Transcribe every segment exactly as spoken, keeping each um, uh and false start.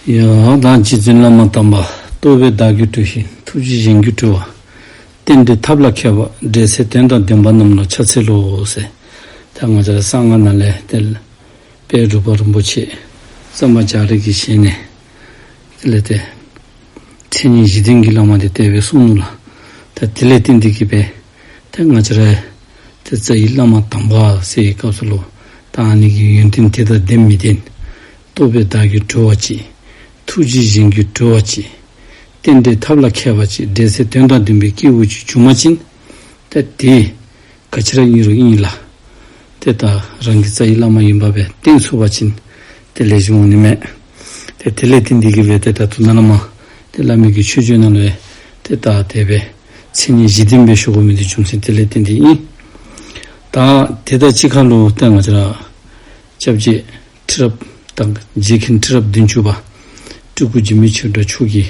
ཡ་ད་རྗེ་བཙུན་བླ་མ་དམ་པ། རྟོགས་པས་བདག་རྒྱུད་གྲོལ་ཞིང་། ཐུགས་རྗེས་གཞན་རྒྱུད་གྲོལ་བ། རྟེན་འབྲེལ་ཐབས་ལ་མཁས་པ། འབྲེལ་ཚད་དོན་དང་ལྡན་པ་རྣམས་ལ་ཕྱག་འཚལ་ལོ་ཟེར། ད་ང་བཅས་ར་གསང་སྔགས་ནང་ལས་ཏེ་དཔལ་འབྲུག་པ་རིན་པོ་ཆེ་གཙང་པ་རྒྱ་རས་ཀྱི་ཞལ་ནས་དེ་ལས་ཏེ་མཚན་ཉིད་བཞི་ལྡན་གྱི་བླ་མ་དེ་དེ་སྦེ་གསུངས་ནུག་ལགས། ད་དེ་ལས་བརྟེན་ཏེ་གིས་སྦེ་ཏེ་ང་བཅས་ར་ཏེ་རྩ་བའི་བླ་མ་དམ་པ་ཟེར་བའི་སྐབས་སུ་ལུ་ད་ཨ་ནི་གི་ཡོན་ཏན་དེ་དང་ལྡན་མི་ལྡན། རྟོགས་པས་བདག་རྒྱུད་གྲོལ་བ་ཅིག། ཐུགས་རྗེས་གཞན་རྒྱུད་གྲོལ་བ་ཅིག། རྟེན་འབྲེལ་ཐབས་ལ་མཁས་པ་ཅིག། འབྲེལ་ཚད་དོན་དང་ལྡན་པའི་སྐྱེས་བུ་ཅིག་བྱུང་པ་ཅིན་ཏེ་དེ་ག་ཅི་ར་ཨིན་རུང་ཨིན་ལགས། ཏེ་ད་རང་གི་རྩ་བའི་བླ་མ་ཨིནམ་སྦེ་བསྟེན་ཚུགས་པ་ཅིན་ཏེ་ལེགས་ཤོམ་འོང་ནི་མས། ཏེ་དེ་ལས་བརྟེན་ཏེ་གིས་སྦེ་ཏེ་ད་ལྟོ་ནཱ་ལས་མར་ཏེ་བླ་མའི་གི་མཆོད་བརྗོད་ནང་ལུ་ཡང་ཏེ་ད་དེ་སྦེ་མཚན་ཉིད་བཞི་ལྡན་སྦེ་ཞུ་དགོ་མི་འདི་རྒྱུ་མཚན་དེ་ལས་བརྟེན་ཏེ་ཨིན། ད་དེ་དང་གཅིག་ཁར་ལུ་ཏེ་ང་བཅས་ར་སྐྱབས་རྗེ་ཁྲི་རབས་དང་རྗེ་མཁན་ཁྲི་རབས་བདུན་ཅུ་པ་སྤྲུལ་སྐུ་འཇིགས་མེད་ཆོས་གྲགས་མཆོག་གི་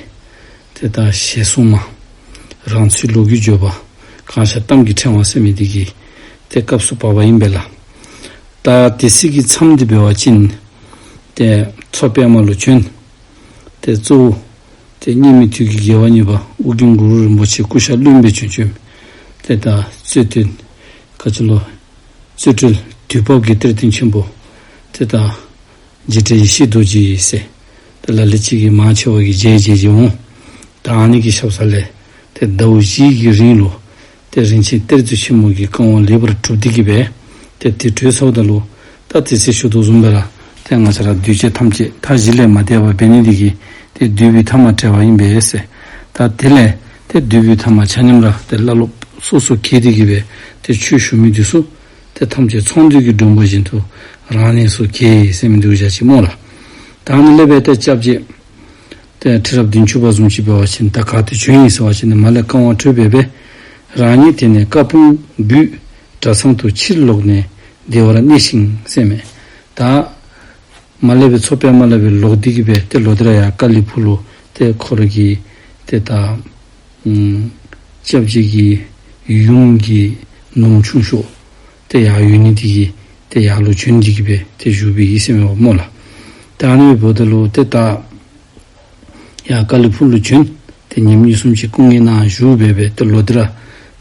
ཏེ་ད་ཞལ་གསུངམ་རང་ཚུལ་ལོ་རྒྱུས་བརྗོད་པ་གང་ཤར་གཏམ་གྱི་ཕྲེང་བ་ཟེར་མི་འདི་གི་ཏེ་སྐབས་སུ་བབ་པ་ཨིན་པས་ལགས། ད་དེ་ཚེ་གི་མཚམས་འདི་འབད་བ་ཅིན་ཏེ་མཚོ་པདྨ་ལུ་བྱོན། ཏེ་གཙོ་བོ་ཏེ་སྙིགས་མའི་དུས་ཀྱི་རྒྱལ་བ་གཉིས་པ་ཨོ་རྒྱན་གུ་རུ་རིན་པོ་ཆེ་སྐུ་ཤ་རློན་སྦེ་བྱོན་བྱོནམ། ཏེ་ད་རྩོད་ལྡན་ག་ཅི་ལོ་རྩོད་གྲོལ་དུས་བབ་ཀྱི་གཏེར་སྟོན་ཆེན་པོ་ཏེ་ད་རྗེ་དྲན་ཡེ་ཤེས་རྡོ་རྗེ་ཟེར་ཏེ་ལ་ལུ་ཅིག་གིས་མང་ཆེ་བ་གིས་མཇལ་མཇལ་མཇལ་འོང་། ད་ཨ་ནི་གི་ཞབས་ས་ལས་ཏེ་ཟླཝ་བཞི་གི་རིང་ལུ་ཏེ་རིན་ཆེན་གཏེར་མཛོད་ཆེན་མོ་གི་བཀའ་དབང་ལེགས་པར་གྲུབ་སྟེ་གིས་སྦེ་ཏེ་དེ་གྲོལ་ཚརཝ་ད་ལུ་ད་དེ་ཚེ་ཞུ་དོ་བཟུམ་སྦེ་ར་ཏེ་ང་བཅས་ར་འདུས་བྱས་ཐམས་ཅད་མཐའ་བཞི་ལས་མ་འདས་པ་འབད་ནི་འདི་གིས་ཏེ་འདུས་པའི་ཐ་མ་བྲལ་བ་ཨིན་པས་ཟེར། ད་དེ་ལས་ཏེ་འདུས་པའི་ཐ་མ་ཆ་མཉམ་ར་ཏེ་བླ་སློབ་སོ་སོ་གྱེས་ཏེ་གིས་སྦེ་ཏེ་ཆོས་ཞུ་མི་འདི་ཚུ་ཏེ་ཐམས་ཅད་ཚོང་འདུས་ཀྱི་མགྲོན་པོ་བཞིན་དུ་རང་གནས་སུ་གྱེས་ཟེར་མི་འདི་བཞག་ཅི་སྨོ་ལགས། ད་ཨ་ནི་ལས་སྦེ་ཏེ་སྐྱབས་རྗེ་ཏེ་ཁྲི་རབས་བདུན་ཅུ་པ་བཟུམ་ཅིག་འབད་བ་ཅིན་ད་ག་ཏེ་བྱོན་ཡི་ཟེར་བ་ཅིན་མར་ལས་བཀའ་དབང་འཕྲོ་འབད་སྦེ་རང་ཉིད་དེ་ནས་བཀའ་དཔུང་འབུད། གྲྭ་ཚང་དུ་ཕྱིར་ལོག་ནས་བདེ་བར་གནས་ཤིང་ཟེར་མས། ད་མར་ལས་སྦེ་མཚོ་པདྨ་ལས་སྦེ་ལོག་སྟེ་གིས་སྦེ་ཏེ་ལོག་སྟེ་ར་ཡར་ཀ་ལི་ཕུག་ལུ་ཏེ་ཁོ་ར་གི་ཏེ་ད་ཨམ་སྐྱབས་རྗེ་གི་ཡུམ་གྱི་ནུམོ་ཆུང་ཤོས་ཏེ་ཡར་ཡོད་ནི་འདི་གིས་ཏེ་ཡར་ལུ་བྱོན་ཏེ་གིས་སྦེ་ཏེ་བཞུགས་པའི་ཨིན་ཟེར་མས་པ་སྨོ་ལགས། ད་ཨ་ནི་འབདཝ་ད་ལུ་ཏེ་ད་ཡར་ཀ་ལི་ཕུག་ལུ་བྱོན། ཏེ་ཉིནམ་གཉིས་གསུམ་ཅིག་སྐུ་ངལ་གནང་བཞུགས་སྦེ་སྦེ་ཏེ་ལོག་སྟེ་ར་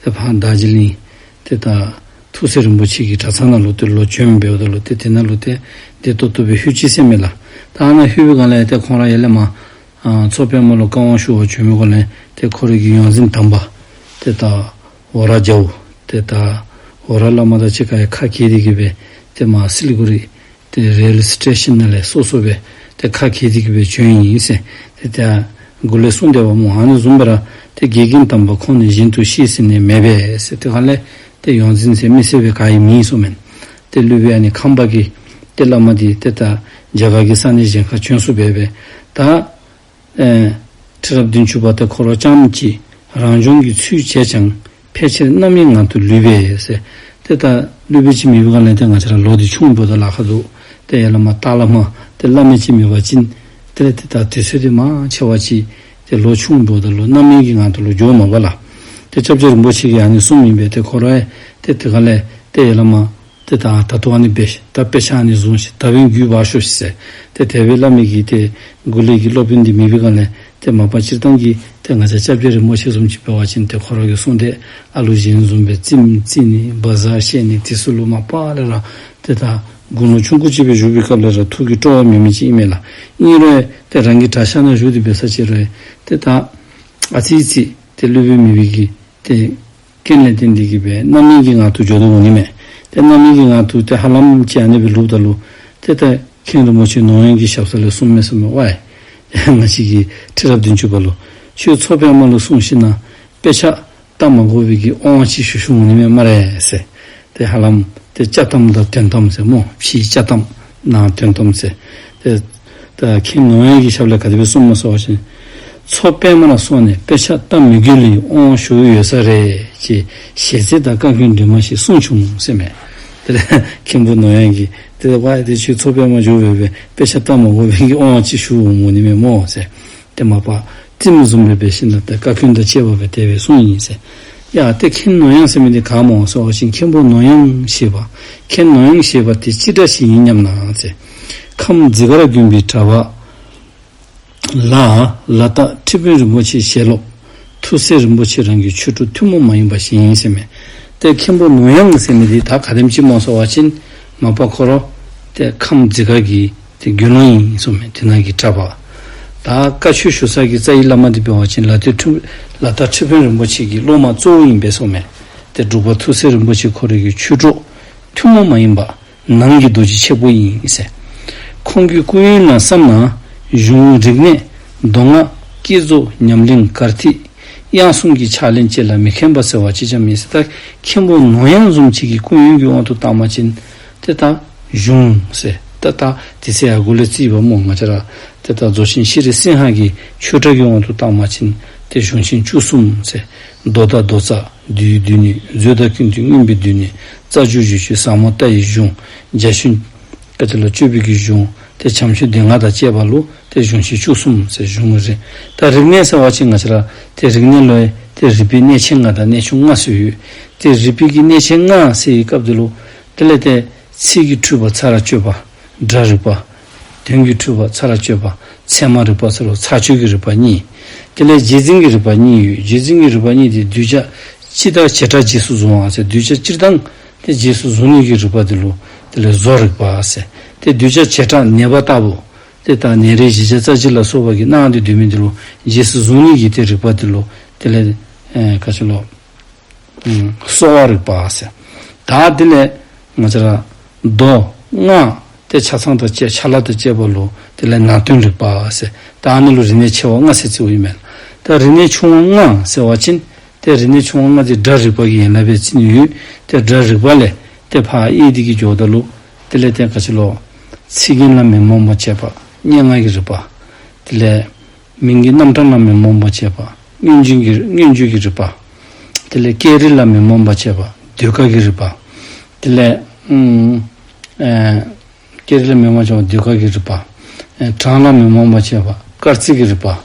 ཏེ་ཕར་རྡོ་རྗེ་གླིང་ཏེ་ད་ཐུགས་སྲས་རིན་པོ་ཆེ་གི་གྲྭ་ཚང་ནང་ལུ་ཏེ་ལོག་བྱོནམ་འབདཝ་ད་ལུ་ཏེ་དེ་ནང་ལུ་ཏེ་བདེ་ཏོག་ཏོ་སྦེ་ལྷོད་ཅི་ཟེར་མས་ལགས། ད་ཨ་ནཱ་ལྷོད་པའི་སྒང་ལས་ཏེ་ཁོང་ར་ཡར་ལས་མར་ཨ་མཚོ་པདྨ་ལུ་བཀའ་དབང་ཞུ་བར་བྱོན་པའི་སྒང་ལས་ཏེ་ཁོ་རའི་གི་ཡོངས་འཛིན་དམ་པ་ཏེ་ད་འོ་ར་རྒྱལ་པོ་ཏེ་ད་འོ་ར་བླ་མ་དང་གཅིག་ཁར་ཡང་ཁ་གྱེས་ཏེ་གིས་སྦེ་ཏེ་མར་སི་ལི་གུ་རི་ཏེ་རེལ་སི་ཊེ་ཤཱན་ནང་ལས་སོ་སོ་སྦེ་ཏེ་ཁ་གྱེས་ཏེ་གིས་སྦེ་བྱོན་ཡི་ཟེར་ཏེ་ད་མགུ་ལས་གསུངས་ཏེ་པ་སྨོ། ཨ་ནི་བཟུམ་སྦེ་ར་ཏེ་དགེ་རྒན་དམ་པ་ཁོང་ནི་གཞན་དུ་གཤེགས་ཟེར་ནས་མེད་པས་ཟེར། ཏེ་ག་ལས་ཏེ་ཡོངས་འཛིན་ཟེར་མི་ཟེར་བའི་ག་ཡང་མེད་གསུངམ་མས། ཏེ་སློབ་དཔོན་ཨ་ནི་ཁམས་པ་གི་ཏེ་བླ་མ་འདི་ཏེ་ད་རྒྱ་གར་གྱི་ས་གནས་གཞན་ཁར་བྱོན་སོང་སྦེ་སྦེ་ད་ཨེ་ཁྲི་རབས་བདུན་ཅུ་པ་ཏེ་ཁོ་ར་རྐྱངམ་གཅིག་རང་བྱུང་གི་ཚུལ་བྱས་ཀྱང་ཕལ་ཆེར་རྣམ་གཡེང་ངང་དུ་ལུས་པས་ཟེར། ཏེ་ད་སློབ་དཔོན་ཅིག་མེད་པའི་སྒང་ལས་ཏེ་ང་བཅས་ར་ལོ་འདི་ཆུང་འབདཝ་ད་ལཱ་ཁག་འདུག། ཏེ་ཡར་ལས་མར་ལྟག་ལས་མར་ཏེ་བླ་མ་ཅིག་མེད་པ་ཅིན་དེ་ལས་ཏེ་ད་དུས་ཚོད་འདི་མང་ཆེ་བ་ཅིག་ཏེ་ལོ་ཆུང་འབདཝ་ད་ལུ་རྣམ་གཡེང་གི་ངང་དུ་ལུ་འགྱོཝ་མས་པ་ལགས། ཏེ་སྐྱབས་རྗེ་རིན་པོ་ཆེ་གིས་ཨ་ནི་གསུངམ་ཨིན་པས། ཏེ་ཁོ་ར་ཏེ་དེ་ག་ལས་ཏེ་ཡར་ལས་མར་ཏེ་ད་ད་ལྟོ་ཨ་ནི་འབད་ཤིག། ད་དཔེ་ཆ་ཨ་ནི་བཟུང་ཤིག། ད་འབདན་རྒྱུད་བ་ཤོག་ཤིག་ཟེར། ཏེ་དེ་སྦེ་བླ་མའི་གི་ཏེ་མགུ་ལས་ཀྱི་སློབ་དཔོན་འདི་མེད་པའི་སྒང་ལས་ཏེ་མ་པ་སྤྱིར་བཏང་གི་ཏེ་ང་བཅས་སྐྱབས་རྗེ་རིན་པོ་ཆེ་བཟུམ་ཅིག་འབད་བ་ཅིན་ཏེ་ཁོ་ར་གིས་གསུངས་ཏེ་ཨ་ལུ་གཞན་བཟུམ་སྦེ་རྩེདམོ་རྩེ་ནི་བ་ཛར་བཤལ་ནི་དེ་ཚུ་ལུ་མ་པ་ལས་ར་ཏེ་ད་དགུང་ལོ་ཆུང་ཀུ་ཅིག་སྦེ་བཞུགས་པའི་སྐབས་ལས་ར་ཐུགས་ཀྱི་སྤྲོ་བ་མེད་མི་ཅིག་ཨིན་མས་ལགས། ཨིན་རུང་ཏེ་རང་གི་གྲྭ་ཤག་ནང་བཞུགས་ཏེ་འབད་ས་ཅིག་རུང་ཏེ་ད་ཨ་ཙི་ཙི་ཏེ་སློབ་དཔོན་མེད་པའི་གི་ཏེ་རྐྱེན་ལས་བརྟེན་ཏེ་གིས་སྦེ་རྣམ་གཡེང་གི་ངང་དུ་འགྱོ་དོ་འོང་ནི་མས། ཏེ་རྣམ་གཡེང་གི་ངང་དུ་ཏེ་ཧ་ལམ་ཅིག་ཨ་ནི་སྦེ་ལུསཔ་ད་ལུ་ཏེ་ད་མཁན་རིན་པོ་ཆེ་ནོར་དབྱངས་ཀྱི་ཞབས་ས་ལས་གསུངམ་མས་གསུངམ་མས། ཝའི་ང་བཅས་ཀྱི་ཁྲི་རབས་བདུན་ཅུ་པ་ལུ་ཁྱོད་མཚོ་པདྨ་ལུ་སོང་ཞིནམ་ལས་དཔེ་ཆ་ལྟ་མ་དགོ་པའི་གི་དབང་ཅིག་ཞུ་ཞུཝ་འོང་ནི་མས་སྨ་རེ་ཟེར། ཏེ་ཧ་ལམ་ཏེ་ཅ་དམ་དང་དོན་དམ་ཟེར་སྨོ། ཕྱི་ཅ་དམ་ནང་དོན་དམ་ཟེར། ཏེ་ད་མཁན་ནོར་དབྱངས་ཀྱི་ཞབས་ལས་ག་དེ་སྦེ་གསུངམ་སྨོ་ཟེར་བ་ཅིན། མཚོ་པདྨ་ལ་སོང་ནས་དཔེ་ཆ་ལྟ་མི་དགོས་ལེའི་དབང་ཞུ་ཡོད་ས་རེད་ཅེས་ཞལ་ཟས་དང་བཀའ་བཀྱོན་འདྲེས་མ་ཞིག་གསུངས་བྱུང་ཟེར་མས། དེ་ལས་མཁན་པོ་ནོར་དབྱངས་ཀྱིས་ཏེ་ཝའི་ཏེ་ཁྱོད་མཚོ་པདྨ་འགྱོ་སྦེ་སྦེ་དཔེ་ཆ་ལྟ་མ་དགོ་པའི་གི་དབང་ཅིག་ཞུཝ་འོང་ནི་མས་སྨོ་ཟེར། ཏེ་མ་པ་རྩེདམོ་བཟུམ་སྦེ་འབད་ཞིནམ་ལས་ཏེ་བཀའ་བཀྱོན་དང་བཅས་པ་སྦེ་དེ་སྦེ་གསུངས་ཡི་ཟེར། ཡ་ཏེ་མཁན་ནོར་དབྱངས་ཟེར་མི་འདི་ག་སྨོ་ཟེར་བ་ཅིན་མཁན་པོ་ནོར་དབྱངས་ཞེས་པ། མཁན་ནོར་དབྱངས་ཞེས་པ་དེ་ཅི་འདྲ་ཞིག་ཡིན་སྙམ་ན་ཟེར། ཁམས་ཛི་ག་ར་དགོན་པའི་གྲྭ་པ་ ལ་ལ་དྭགས་ཁྲི་དཔོན་རིན་པོ་ཆེའི་ཞལ་སློབ། ཐུགས་སྲས་རིན་པོ་ཆེ་རང་གི་ཆོས་དྲུག་ཐུན་མོང་མ་ཡིན་པ་བཞིན་ཟེར་མས། ཏེ་མཁན་པོ་ནོར་གཡང་ཟེར་མི་འདི་ད་ག་དེམ་ཅིག་སྨོ་ཟེར་བ་ཅིན་མ་པ་ཁོ་ར་ཏེ་ཁམས་འཛི་སྒར་གྱི་ཏེ་དགེ་སློང་ཨིན་གསུངས་མས། དེ་ནང་གི་གྲྭ་པ། ད་བཀའ་ཆོས་ཞུ་ས་གི་རྩ་བའི་བླ་མ་འདི་འབད་བ་ཅིན་ལ་ལྟེ་ཁྲི་ལ་དྭགས་ཁྲི་དཔོན་རིན་པོ་ཆེ་གི་སློབ་མ་གཙོ་བོ་ཨིན་པས་གསུངས་མས། ཏེ་འབྲུག་པ་ཐུགས་སྲས་རིན་པོ་ཆེ་ཁོ་རའི་གི་ཆོས་གྲོགས་ཐུན་མོང་མ་ཡིན་པ་ནང་གི་རྡོ་རྗེ་ཆེན་པོ་ཨིན་ཟེར། ཁོང་གི་སྐུ་ཡོན་ལ་བསམ་ན་གཞུང་རིག་གནས་མདོ་སྔགས་བསྐྱེད་རྫོགས་ཉམས་ལེན་གར་ཐིག་དབྱངས་གསུམ་གྱི་ཕྱག་ལེན་བཅས་ལ་མི་མཁས་པ་ཟེར་བ་ཅི་ཙམ་མེད་ཟེར། ད་མཁན་པོ་ནོར་གཡང་བཟུམ་ཅིག་གི་སྐུ་ཡོན་གྱི་དབང་དུ་བཏང་བ་ཅིན་ཏེ་ད་གཞུང་ཟེར་ད་ད་དེ་ཚེ་ཡར་འགོ་ལས་བརྩིས་པ་སྨོ། ང་བཅས་ར་ཏེ་ད་རྫོགས་ཆེན་ཤྲཱི་སིང་ཧ་གི་ཆོས་གྲྭ་གི་དབང་དུ་བཏང་བ་ཅིན་ཏེ་གཞུང་ཆེན་བཅུ་གསུམ་ཟེར། མདོ་དང་མདོ་རྩ། བསྡུས་བསྡུས་ནི། མཛོད་དང་ཀུན་བཏུས་མངོན་པའི་བསྡུས་ནི། རྩ་རྒྱུད་བརྗོད་བྱ་ཟབ་མོ་ལྟ་བའི་གཞུང་། རྒྱ་ཆེན་བཀའ་ཆེན་ལ་དཔྱོད་པའི་གི་གཞུང་། ཏེ་བྱམས་ཆོས་སྡེ་ལྔ་དང་བཅས་པ་ལུ་ཏེ་གཞུང་ཆེན་བཅུ་གསུམ་ཟེར་གཞུང་རིག། ད་རིག་གནས་ཟེར་བ་ཅིན་ང་བཅས་ར་ཏེ་རིག་གནས་ལུ་ཏེ་རིག་པའི་གནས་ཆེན་ལྔ་དང་གནས་ཆུང་ལྔ་ཟེར་ཡོད། ཏེ་རིག་པའི་གི་གནས་ཆེན་ལྔ་ཟེར་བའི་སྐབས་འདི་ལུ་དེ་ལས་ཏེ་ཚིག་གི་འཁྲུལ་པ་ཚར་གཅོད་པ། སྒྲ་རིག་པ། དོན་གྱི་འཁྲུལ་པ་ཚར་གཅོད་པ། ཚད་མ་རིག་པ་ཟེར་རུང་ཚར་གཅོད་ཀྱི་རིག་པ་གཉིས། དེ་ལས་རྗེས་འཛིན་གྱི་རིག་པ་གཉིས་ཡོད། རྗེས་འཛིན་གྱི་རིག་པ་གཉིས་དེ་གདུལ་བྱ་སྤྱི་དང་བྱེ་བྲག་རྗེས་སུ་བཟུང་བ་ཟེར། གདུལ་བྱ་སྤྱིར་བཏང་དེ་རྗེས་སུ་བཟུང་ནི་གི་རིག་པ་དེ་ལུ་དེ་ལས་བཟོ་རིག་པ་ཟེར། དེ་གདུལ་བྱ་བྱེ་བྲག་ནད་པ་ལྟ་བུ་དེ་དང་ནད་རིགས་བཞི་བརྒྱ་རྩ་གཅིག་ལ་སོགས་པ་གི་སྣང་སྟེ་སྡོད་མི་དེ་ལུ་རྗེས་སུ་བཟུང་ནི་གི་དེ་རིག་པ་དེ་ལུ་དེ་ལས་ཨེ་ག་ཅི་ལོ། ཨུམ། གསོ་བ་རིག་པ་ཟེར། ད་དེ་ལས་ང་བཅས་ར་མདོ་སྔགས་དེ་ཆ་ཚང་དང་བཅས་ཆ་ལག་དང་བཅས་པ་ལུ་དེ་ལས་ནང་དོན་རིག་པ་ཟེར། ད་ཨ་ནི་ལུ་རིག་གནས་ཆེ་བ་ལྔ་ཟེར་བརྩིཝ་ཨིན་མས། ད་རིག་གནས་ཆུང་བ་ལྔ་ཟེར་བ་ཅིན་དེ་རིག་གནས་ཆུང་བ་ལྔ་དེ་སྒྲ་རིག་པ་གི་ཡན་ལག་སྦེ་བརྩི་ནི་ཡོད། དེ་སྒྲ་རིག་པ་ལས་དེ་ཕར་དབྱེ་སྟེ་གི་འགྱོཝ་ད་ལུ་དེ་ལས་དེ་ག་ཅི་ལོ། ཚིག་རྒྱན་ལ་མི་རྨོངས་པ་བྱེད་པ། སྙན་ངག་གི་རིག་པ། དེ་ལས་མིང་གི་རྣམ་གྲངས་ལ་མི་རྨོངས་པ་བྱེད་པ། མངོན་བརྗོད་ཀྱི་མངོན་བརྗོད་ཀྱི་རིག་པ། དེ་ལས་སྐད་རིགས་ལ་མི་རྨོངས་པ་བྱེད་པ། ཟློས་གར་གྱི་རིག་པ། དེ་ལས་ཨུམ་ཨེ་སྐད་རིགས་ལ་མི་རྨོངས་པ་བྱེད་པ། ཟློས་གར་གྱི་རིག་པ། ཨེ་གྲངས་ལ་མི་རྨོངས་པ་བྱེད་པ། སྐར་རྩིས་ཀྱི་རིག་པ།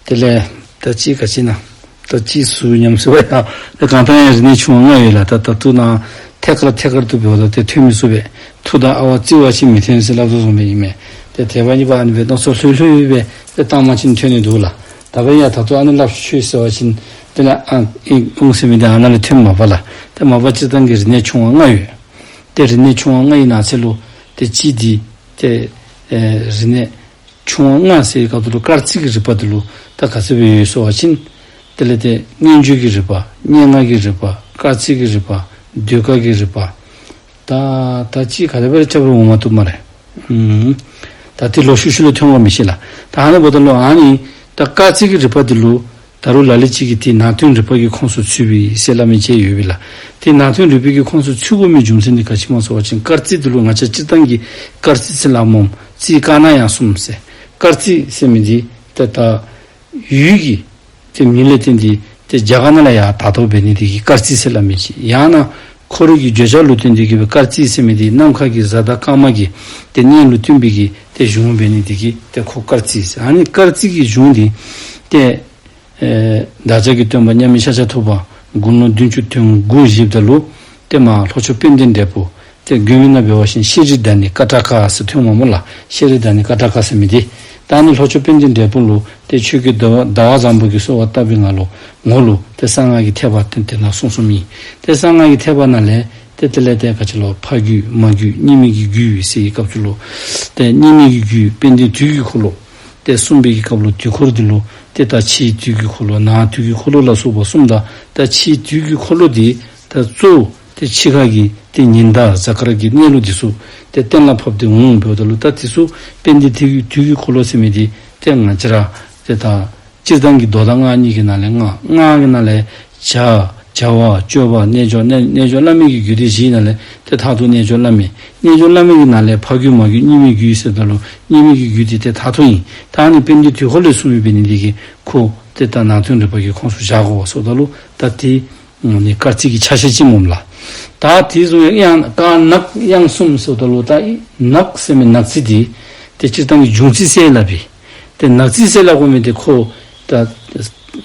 དེ་ལས་ད་ཅི་ག་ཅི་ན་ད་ཅི་ཟུར་ཉམས་སུ་བ་ཡང་ད་གང་ལྟར་ཡང་རིག་གནས་ཆུང་བ་ལྔ་ཡོད་ལགས། ད་ད་ལྟོ་ནཱ་ཐད་ཀར་ཐད་ཀར་དུ་འབདཝ་ད་ཏེ་ཐོན་མི་ཚུགས་པས། ཐུགས་དང་ཨ་ཝ་རྩི་བ་ཅིན་མི་ཐོན་ཟེར་སླབ་དོ་བཟུམ་སྦེ་ཨིན་མས། ཏེ་དེ་བ་ཉིད་པ་ཨ་ནི་སྦེ་མནོ་བསམ་ལྷོད་ལྷོད་སྦེ་ཏེ་བཏང་བ་ཅིན་ཐོན་ནི་འདུག་ལགས། ད་འབདན་ཡང་ད་ལྟོ་ཨ་ནི་སླབ་ཤོག་ཟེར་བ་ཅིན་དེ་ལས་ཨ་ཨིན་འོང་ཟེར་མི་འདི་ཨ་ནཱ་ལས་ཐོནམ་མ་པ་ལགས། ཏེ་མ་པ་སྤྱིར་བཏང་གི་རིག་གནས་ཆུང་བ་ལྔ་ཡོད། ཏེ་རིག་གནས་ཆུང་བ་ལྔ་ཨིན་ན་ཚེ་ལུ་ཏེ་གཅིག་འདི་ཏེ་ཨེ་རིག་གནས་ཆུང་བ་ལྔ་ཟེར་བའི་སྐབས་དེ་ལུ་སྐར་རྩིས་ཀྱི་རིག་པ་དེ་ལུ་ད་ག་ཚོད་སྦེ་ཡོད་ཟེར་བ་ཅིན་དེ་ལས་ཏེ་མངོན་བརྗོད་ཀྱི་རིག་པ། སྙན་ངག་གི་རིག་པ། སྐར་རྩིས་ཀྱི་རིག་པ། ཟློས་གར་གྱི་རིག་པ། ད་ད་ཅི་ག་དེ་སྦེ་ར་རྐྱབ་རུང་འོང་མ་བཏུབ་སྨ་རེ། ཨུམ། ད་དེ་ལོག་ཤུལ་ཤུལ་ལུ་ཐོན་འོང་མི་ཤེས་ལགས། ད་ཨ་ནི་འབདཝ་ད་ལུ་ཨ་ནི་ད་སྐར་རྩིས་ཀྱི་རིག་པ་དེ་ལུ་ད་རུང་ལ་ལུ་ཅིག་གིས་དེ་ནང་དོན་རིག་པ་གི་ཁོངས་སུ་ཚུད་པས་ཟེར་སླབ་མི་ཅིག་ཡོད་པས་ལགས། དེ་ནང་དོན་རིག་པའི་གི་ཁོངས་སུ་ཚུད་དགོ་མི་རྒྱུ་མཚན་དེ་ག་ཅི་སྨོ་ཟེར་བ་ཅིན་སྐར་རྩིས་དེ་ལུ་ང་བཅས་སྤྱིར་བཏང་གི་སྐར་རྩིས་ཟེར་སླབ་སྨོ། རྩིས་དཀར་ནག་ཡང་གསུམ་ཟེར། སྐར་རྩིས་ཟེར་མི་འདི་ཏེ་ད་ཡུལ་གྱི་ཏེ་མིང་ལས་བརྟེན་ཏེ་ཏེ་རྒྱ་གར་ནང་ལས་ཡར་དར་ཐོག་འབད་ནི་དེ་གིས་སྐར་རྩིས་ཟེར་སླབ་མི་ཅིག། ཡང་ན་ཁོ་རའི་གི་བརྗོད་བྱ་ལུ་བརྟེན་ཏེ་གིས་སྦེ་སྐར་རྩིས་ཟེར་མི་འདི་ནམ་མཁའ་གི་གཟའ་དང་སྐར་མ་གི་ཏེ་གནས་ལུ་བསྟུན་པའི་གི་ཏེ་གཞུང་འབད་ནི་དེ་གིས་ཏེ་ཁོ་སྐར་རྩིས་ཟེར། ཨ་ནི་སྐར་རྩིས་ཀྱི་གཞུང་འདི་ཏེ་ཨེ་བདག་ཅག་གི་སྟོན་པ་མཉམ་མེད་ཤཱཀྱ་ཐུབ་པ་དགུང་ལོ་བདུན་ཅུ་དོན་དགུ་བཞེསཔ་ད་ལུ་ཏེ་མར་ལྷོ་ཕྱོགས་དཔལ་ལྡན་འབྲས་སྤུངས། ཏེ་དགོན་པའི་ནང་འབད་བ་ཅིན་ཤྲཱི་དཱ་ནི་ཀ་ཊ་ཀ་ཟེར་ཐོནམ་སྨོ་ལགས། ཤྲཱི་དཱ་ནི་ཀ་ཊ་ཀ་ཟེར་མི་འདི་ད་ཨ་ནི་ལྷོ་ཕྱོགས་དཔལ་ལྡན་འབྲས་སྤུངས་ལུ་ཏེ་ཆོས་རྒྱལ་ཟླ་བ་ཟླ་བ་བཟང་པོ་གིས་གསོལ་བ་བཏབ་པའི་ངང་ལུ་ངོ་ལུ་ཏེ་གསང་སྔགས་ཀྱི་ཐེག་པ་ཏེ་དེ་ནང་གསུངས་གསུངསམ་ཨིན། ཏེ་གསང་སྔགས་ཀྱི་ཐེག་པ་ནང་ལས་ཏེ་དེ་ལས་ཏེ་ག་ཅི་ལོ། ཕ་རྒྱུད་མ་རྒྱུད་གཉིས་མེད་ཀྱི་རྒྱུད་ཟེར་བའི་སྐབས་སུ་ལུ་ཏེ་གཉིས་མེད་ཀྱི་རྒྱུད་དཔལ་ལྡན་དུས་ཀྱི་འཁོར་ལོ་ཏེ་གསུངས་པའི་གི་སྐབས་ལུ་དུས་འཁོར་འདི་ལུ་ཏེ་ད་ཕྱིའི་དུས་ཀྱི་འཁོར་ལོ་ནང་དུས་ཀྱི་འཁོར་ལོ་ལ་སོགས་པ་གསུམ་དང་ད་ཕྱིའི་དུས་ཀྱི་འཁོར་ལོ་འདི་ད་གཙོ་བོ་ཏེ་ཕྱི་ཁ་གི་ཏེ་ཉི་ཟླ་གཟའ་སྐར་གྱི་གནས་ལུགས་འདི་ཚུ་ཏེ་གཏན་ལ་ཕབ་སྟེ་འོང་འབདཝ་ད་ལུ་ད་འདི་ཚུ་དཔལ་ལྡན་དུས་ཀྱི་དུས་ཀྱི་འཁོར་ལོ་ཟེར་མི་འདི་ཏེ་ང་བཅས་ར་ཏེ་ད་སྤྱིར་བཏང་གི་མདོ་དང་སྔགས་གཉིས་ཀྱི་ནང་ལས་སྔགས་སྔགས་ཀྱི་ནང་ལས་བྱ་བྱ་བ་སྤྱོད་པ་རྣལ་འབྱོར་རྣལ་རྣལ་འབྱོར་བླ་མེད་ཀྱི་རྒྱུད་སྡེ་བཞིའི་ནང་ལས་ཏེ་མཐར་ཐུག་རྣལ་འབྱོར་བླ་མེད། རྣལ་འབྱོར་བླ་མེད་ཀྱི་ནང་ལས་ཕ་རྒྱུད་མ་རྒྱུད་གཉིས་མེད་རྒྱུད་ཟེརཝ་ད་ལུ་གཉིས་མེད་ཀྱི་རྒྱུད་འདི་ཏེ་མཐར་ཐུག་ཨིན། ད་ཨ་ནི་དཔལ་ལྡན་དུས་འཁོར་ལས་གསུངས་ཡོད་པའི་ནི་འདི་གིས་ཁོ་ཏེ་ད་ནང་དོན་རིག་པ་གི་ཁོངས་སུ་བཞག་དགོ་པས་ཟེརཝ་ད་ལུ་ད་དེ་ནི་སྐར་རྩིས་ཀྱི་ཆ་ཤས་ཅིག་སྨོ་ལགས། ད་དེ་བཟུམ་དབྱངས་དཀར་ནག་དབྱངས་གསུམ་ཟེརཝ་ད་ལུ་ད་ནག་ཟེར་མི་ནག་རྩིས་འདི་ཏེ་སྤྱིར་བཏང་གི་འབྱུང་རྩིས་ཟེར་སླབ་པས། ཏེ་ནག་རྩིས་ཟེར་སླབ་དགོ་མི་འདི་ཁོ་ད་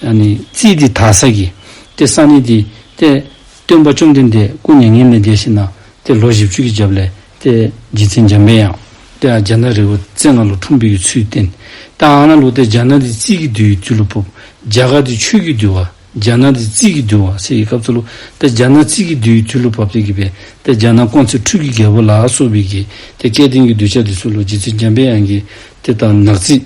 ཨ་ནི་རྩིས་འདི་དར་ས་གི་ཏེ་ས་གནས་འདི་ཏེ་སྟོན་པ་བཅོམ་ལྡན་འདས་སྐུ་མྱ་ངན་ལས་འདས་ཞིནམ་ལས་ཏེ་ལོ་བཞི་བཅུ་གི་རྒྱབ་ལས་ཏེ་རྗེ་བཙུན་འཇམ་པའི་དབྱངས་ ཏེ་རྒྱ་ནག་རི་བོ་རྩེ་ལྔ་ལུ་འཁྲུངས་པའི་གི་ཚུལ་བསྟན། ད་ཨ་ནཱ་ལུ་ཏེ་རྒྱ་ནག་འདི་རྩིས་ཀྱི་འདུལ་བའི་དུས་ལུ་བབ། རྒྱ་གར་འདི་ཆོས་ཀྱི་འདུལ་བ། རྒྱ་ནག་འདི་རྩིས་ཀྱི་འདུལ་བ་ཟེར་བའི་སྐབས་སུ་ལུ་ཏེ་རྒྱ་ནག་རྩིས་ཀྱི་འདུལ་བའི་དུས་ལུ་བབ་སྟེ་གི་སྦེ་ཏེ་རྒྱ་ནག་ཀོང་ཙེ་ཁྲུས་ཀྱི་རྒྱལ་པོ་ལ་སོགས་པའི་གི་ཏེ་སྐལ་ལྡན་གྱི་གདུལ་བྱ་འདི་ཚུ་ལུ་རྗེ་བཙུན་འཇམ་པའི་དབྱངས་ཀྱིས་ཏེ་ད་ནག་རྩིས་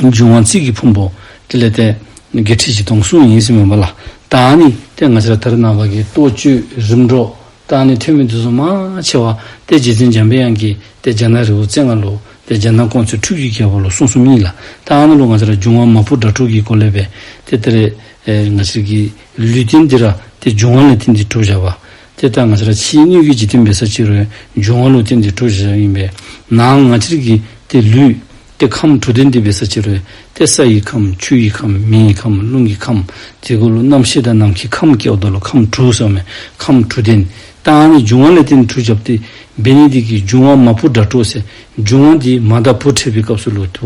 འབྱུང་བ་རྩིས་ཀྱི་ཕུང་པོ་དེ་ལས་ཏེ་བརྒྱད་ཁྲི་བཞི་སྟོང་གསུངས་ཡི་ཟེར་མས་པ་ལགས། ད་ཨ་ནི་ཏེ་ང་བཅས་ར་ད་རེས་ནངས་པ་གི་ལྟོ་སྤྱོད་རིམ་གྲོ་ད་ཨ་ནི་ཐོན་མི་འདི་ཚུ་མང་ཆེ་བ་ཏེ་རྗེ་བཙུན་འཇམ་པའི་དབྱངས་ཀྱིས་ཏེ་རྒྱ་ནག་རི་བོ་རྩེ་ལྔ་ལུ་ཏེ་རྒྱ་ནག་ཀོང་ཙེ་ཁྲུས་ཀྱི་རྒྱལ་པོ་ལུ་གསུངས་གསུངསམ་ཨིན་ལགས། ད་ཨ་ནཱ་ལུ་ང་བཅས་ར་འབྱུང་བ་མ་བུ་དགྲ་གྲོགས་ཀྱི་སྐོར་ལས་སྦེ་ཏེ་ད་རེས་ཨེ་ང་བཅས་ར་གི་ལུས་རྟེན་འདི་ར་ཏེ་འབྱུང་བ་ལས་བརྟེན་ཏེ་གྲུབ་བཞག་པ། ཏེ་ད་ང་བཅས་ར་ཕྱིའི་སྣོད་ཀྱི་འཇིག་རྟེན་འབད་ས་ཅིག་རུང་འབྱུང་བ་ལུ་བརྟེན་ཏེ་གྲུབ་བཞག་ཨིན་པས། ནང་ང་བཅས་ར་གི་ཏེ་ལུས་ཏེ་ཁམས་དྲུག་ལྡན་འདི་འབད་ས་ཅིག་རུང་ཏེ་ས་ཡི་ཁམས་ཆུ་ཡི་ཁམས་མེ་ཡི་ཁམས་རླུང་གི་ཁམས་དེ་གུ་ལུ་རྣམ་ཤེས་དང་ནམ་མཁའི་ཁམས་བཀལཝ་ད་ལུ་ཁམས་དྲུག་ཟེར་མས། ཁམས་དྲུག་ལྡན། ད་ཨ་ནི་འབྱུང་བ་ལས་བརྟེན་གྲུབ་བཞག་སྟེ་འབད་ནི་འདི་གིས་འབྱུང་བ་མ་བུ་དགྲ་གྲོགས་ཟེར། འབྱུང་བ་འདི་མ་དང་བུ་འཕྲད་པའི་སྐབས་སུ་ལུ་ཏེ་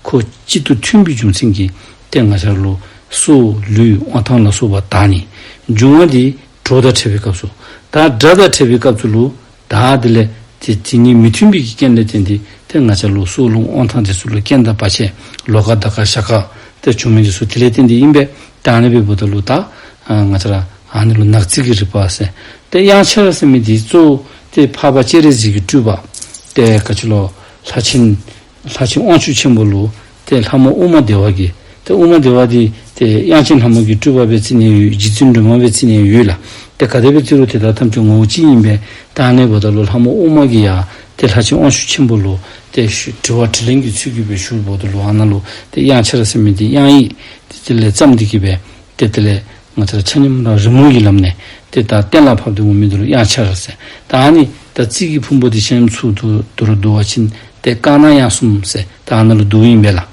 ཁོ་གཅིག་ཏུ་མཐུན་པའི་རྒྱུ་མཚན་གྱིས་ཏེ་ང་བཅས་ར་ལུ་སྲོག་ལུས་དབང་ཐང་ལ་སོགས་པ་དག་ནི། འབྱུང་བ་འདི་གྲོགས་དང་འཕྲད་པའི་སྐབས་སུ། ད་དགྲ་དང་འཕྲད་པའི་སྐབས་སུ་ལུ་ད་དེ་ལས་ཏེ་དེ་གཉིས་མི་མཐུན་པའི་གི་རྐྱེན་ལས་བརྟེན་ཏེ་ཏེ་ང་བཅས་ལུ་སྲོག་ལུས་དབང་ཐང་འདི་ཚུ་ལུ་རྐྱེན་དང་བར་ཆད་ལོ་འགའ་ཟླ་འགའ་ཞག་འགའ་ཏེ་བྱུང་མི་འདི་ཚུ་དེ་ལས་བརྟེན་ཏེ་ཨིན་པས། ད་ཨ་ནི་འབདཝ་ད་ལུ་ད་ཨ་ང་བཅས་ར་ཨ་ནི་ལུ་ནག་རྩིས་ཀྱི་རིག་པ་ཟེར། ཏེ་དབྱངས་འཆར་ཟེར་མི་འདི་གཙོ་བོ་ཏེ་འཕགས་པ་སྤྱན་རས་གཟིགས་ཀྱི་སྤྲུལ་པ་ཏེ་ག་ཅི་ལོ་ལྷ་ཆེན་ལྷ་ཆེན་དབང་ཕྱུག་ཆེན་པོ་ལུ་ཏེ་ལྷ་མོ་ཨུ་མ་དེ་བ་གིས་ཏེ་ཨུ་མ་དེ་བ་འདི་ཏེ་དབྱངས་ཅན་ལྷ་མོ་གི་སྤྲུལ་པ་སྦེ་རྩི་ནི་ཡོད། རྗེ་བཙུན་སྒྲོལ་མ་སྦེ་རྩི་ནི་ཡོད་ལགས། ཏེ་ག་དེ་སྦེ་རྩི་རུང་དེ་དག་ཐམས་ཅད་ངོ་བོ་གཅིག་ཨིན་པས། ད་ཨ་ནི་འབདཝ་ད་ལུ་ལྷ་མོ་ཨུ་མ་གིས་ཡང་ཏེ་ལྷ་ཆེན་དབང་ཕྱུག་ཆེན་པོ་ལུ་ཏེ་ཞུ་དྲི་བ་དྲིས་ལན་གྱི་ཚུལ་གྱིས་སྦེ་ཞུཝ་ད་ལུ་ཨ་ནཱ་ལུ་ཏེ་དབྱངས་འཆར་ཟེར་མི་འདི་དབྱངས་ཡིག་དེ་ལས་བརྩམས་ཏེ་གི་སྦེ་ཏེ་དེ་ལས་ང་བཅས་ར་ཆ་མཉམ་ར་རི་མོ་གི་ལམ་ནས་ཏེ་ད་གཏན་ལ་ཕབ་སྟེ་འོང་མི་འདི་ལུ་དབྱངས་འཆར་ཟེར། ད་ཨ་ནི་ད་རྩིས་ཀྱི་ཕུང་པོ་འདི་ཆ་མཉམ་ཚུར་བསྡུ་བསྡུ་རུང་བསྡུ་བ་ཅིན་ཏེ་དཀར་ནག་དབྱངས་གསུམ་ཟེར་ད་ཨ་ནཱ་ལུ་བསྡུཝ་ཨིན་པས་ལགས།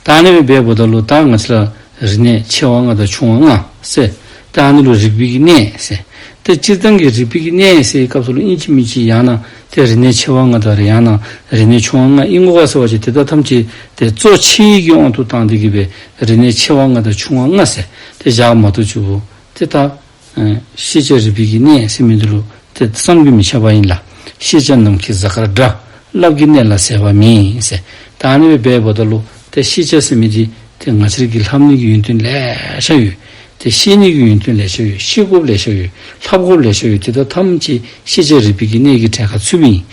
ད་ཨ་ནི་སྦེ་འབདཝ་ད་ལུ་ད་ང་བཅས་ར་རིག་གནས་ཆེ་བ་ལྔ་དང་ཆུང་བ་ལྔ་ཟེར། ད་ཨ་ནི་ལུ་རིག་པའི་གི་གནས་ཟེར། ཏེ་སྤྱིར་བཏང་གི་རིག་པའི་གི་གནས་ཟེར་བའི་སྐབས་སུ་ལུ་ཨིན་ཅི་མིན་ཅི་ཡང་ན་ཏེ་རིག་གནས་ཆེ་བ་ལྔ་དང་རེ་ཡང་ན་རིག་གནས་ཆུང་བ་ལྔ་ཨིན་གོ་ག་ཟེར་བ་ཅིན་དེ་དག་ཐམས་ཅད་ཏེ་གཙོ་ཆེ་བའི་གི་དབང་དུ་བཏང་སྟེ་གི་སྦེ་རིག་གནས་ཆེ་བ་ལྔ་དང་ཆུང་བ་ལྔ་ཟེར་ཏེ་བཞག་མ་གཏོགས་ཅིག་པོ་ཏེ་ད་ཨེ་ཤེས་བྱ་རིག་པའི་གི་གནས་ཟེར་མི་འདི་ལུ་ཏེ་བསམ་གྱིས་མི་ཁྱབ་པ་ཨིན་ལགས། ཤེས་བྱ་ནམ་མཁའི་གཟའ་སྐར་འདྲ། རླབས་ཀྱི་གནས་ལ་ཟད་པ་མེད་ཟེར། ད་ཨ་ནི་སྦེ་འབདཝ་ད་ལུ་ཏེ་ཤེས་བྱ་ཟེར་མི་འདི་ཏེ་ང་བཅས་ར་གིས་ལྷབ་ནི་གི་ཡོན་ཏན་ལེ་ཤ་ཡོད། ཏེ་ཤེས་ནི་གི་ཡོན་ཏན་ལེ་ཤ་ཡོད། ཤེས་དགོཔ་ལེ་ཤ་ཡོད། ལྷབ་དགོཔ་ལེ་ཤ་ཡོད། དེ་དག་ཐམས་ཅད་ཤེས་བྱ་རིག་པའི་གི་གནས་ཀྱི་གྲལ་ཁར་ཚུདཔ་ཨིན།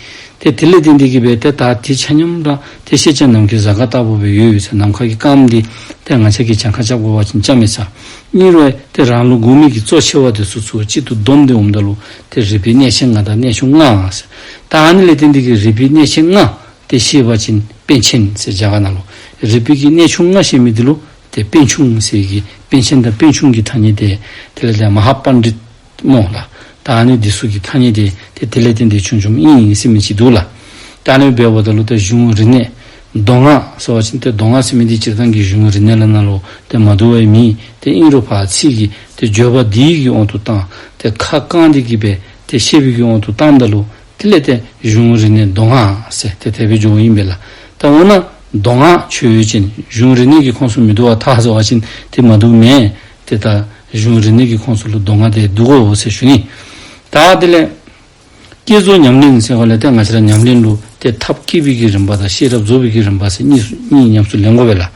ཏེ་དེ་ལས་བརྟེན་ཏེ་གི་སྦེ་ཏེ་ད་དེ་ཆ་མཉམ་ར་ཏེ་ཤེས་བྱ་ནམ་མཁའི་གཟའ་སྐར་ལྟ་བུ་སྦེ་ཡོད་ཡོད་ཟེར། ནམ་མཁའ་གི་སྐརམ་འདི་ཏེ་ང་བཅས་ཀྱིས་གྱངས་ཁ་རྐྱབ་དགོ་པ་ཅིན་རྐྱབ་མི་ཚར། ཨིན་རུང་ཏེ་རང་ལུ་དགོ་མི་གི་གཙོ་ཆེ་བ་འདི་ཚུ་ཚུ་གཅིག་ཏུ་བསྡོམས་ཏེ་འོངམ་ད་ལུ་ཏེ་རིག་པའི་གནས་ཆེན་ལྔ་དང་གནས་ཆུང་ལྔ་ཟེར། ད་ཨ་ནི་ལས་བརྟེན་ཏེ་གི་རིག་པའི་གནས་ཆེན་ལྔ་ཏེ་ཤེས་པ་ཅིན་པཎ་ཆེན་ཟེར་རྒྱ་གར་ནང་ལུ། རིག་པའི་གི་གནས་ཆུང་ལྔ་ཞེས་མི་འདི་ལུ་ཏེ་པཎ་ཆུང་ཟེར་གི་པཎ་ཆེན་དང་པཎ་ཆུང་གི་ཐ་སྙད་དེ་དེ་ལས་ཏེ་མ་ཧཱ་པཎྜི་ཏ་སྨོ་ལགས། ད་ཨ་ནི་འདི་ཚུ་གི་ཐ་སྙད་དེ་ཏེ་དེ་ལས་བརྟེན་ཏེ་བྱུང་བྱུངམ་ཨིན་ཟེར་མི་ཅིག་འདུག་ལགས། ད་ཨ་ནི་འབདཝ་ད་ལུ་ཏེ་གཞུང་རིག་གནས་མདོ་སྔགས་ཟེར་བ་ཅིན་ཏེ་མདོ་སྔགས་ཟེར་མི་འདི་སྤྱིར་བཏང་གི་གཞུང་རིག་གནས་ལ་ནང་ལུ་ཏེ་མ་འདུ་བའི་མི་ཏེ་ཨིན་རུང་ཕར་ཚིག་གི་ཏེ་བརྗོད་པ་འདི་གི་དབང་དུ་བཏང་ཏེ་ཁ་བསྐངས་ཏེ་གི་སྦེ་ཏེ་ཤེས་པའི་གི་དབང་དུ་བཏངམ་ད་ལུ་དེ་ལས་ཏེ་གཞུང་རིག་གནས་མདོ་སྔགས་ཟེར་ཏེ་དེ་སྦེ་འགྱོཝ་ཨིན་པས་ལགས། ད་འོ་ན་མདོ་སྔགས་ཆོས་ཡོད་ཅིང་གཞུང་རིག་གནས་ཀྱི་ཁོངས་སུ་མི་འདུ་བར་ཐལ་ཟེར་བ་ཅིན་ཏེ་མ་འདུཝ་མེན། ཏེ་ད་གཞུང་རིག་གནས་ཀྱི་ཁོངས་སུ་ལུ་མདོ་སྔགས་དེ་འདུ་དགོ་ཟེར་ཞུ་ནི། ད་དེ་ལས་བསྐྱེད་རྫོགས་ཉམས་ལེན་ཟེར་བ་ལས་ཏེ་ང་བཅས་ར་ཉམས་ལེན་ལུ་ཏེ་ཐབས་བསྐྱེད་པའི་གི་རིམ་པ་དང་ཤེས་རབ་རྫོགས་པའི་གི་རིམ་པ་ཟེར་གཉིས་གཉིས་ཉམས་སུ་ལེན་དགོ་པས་ལགས།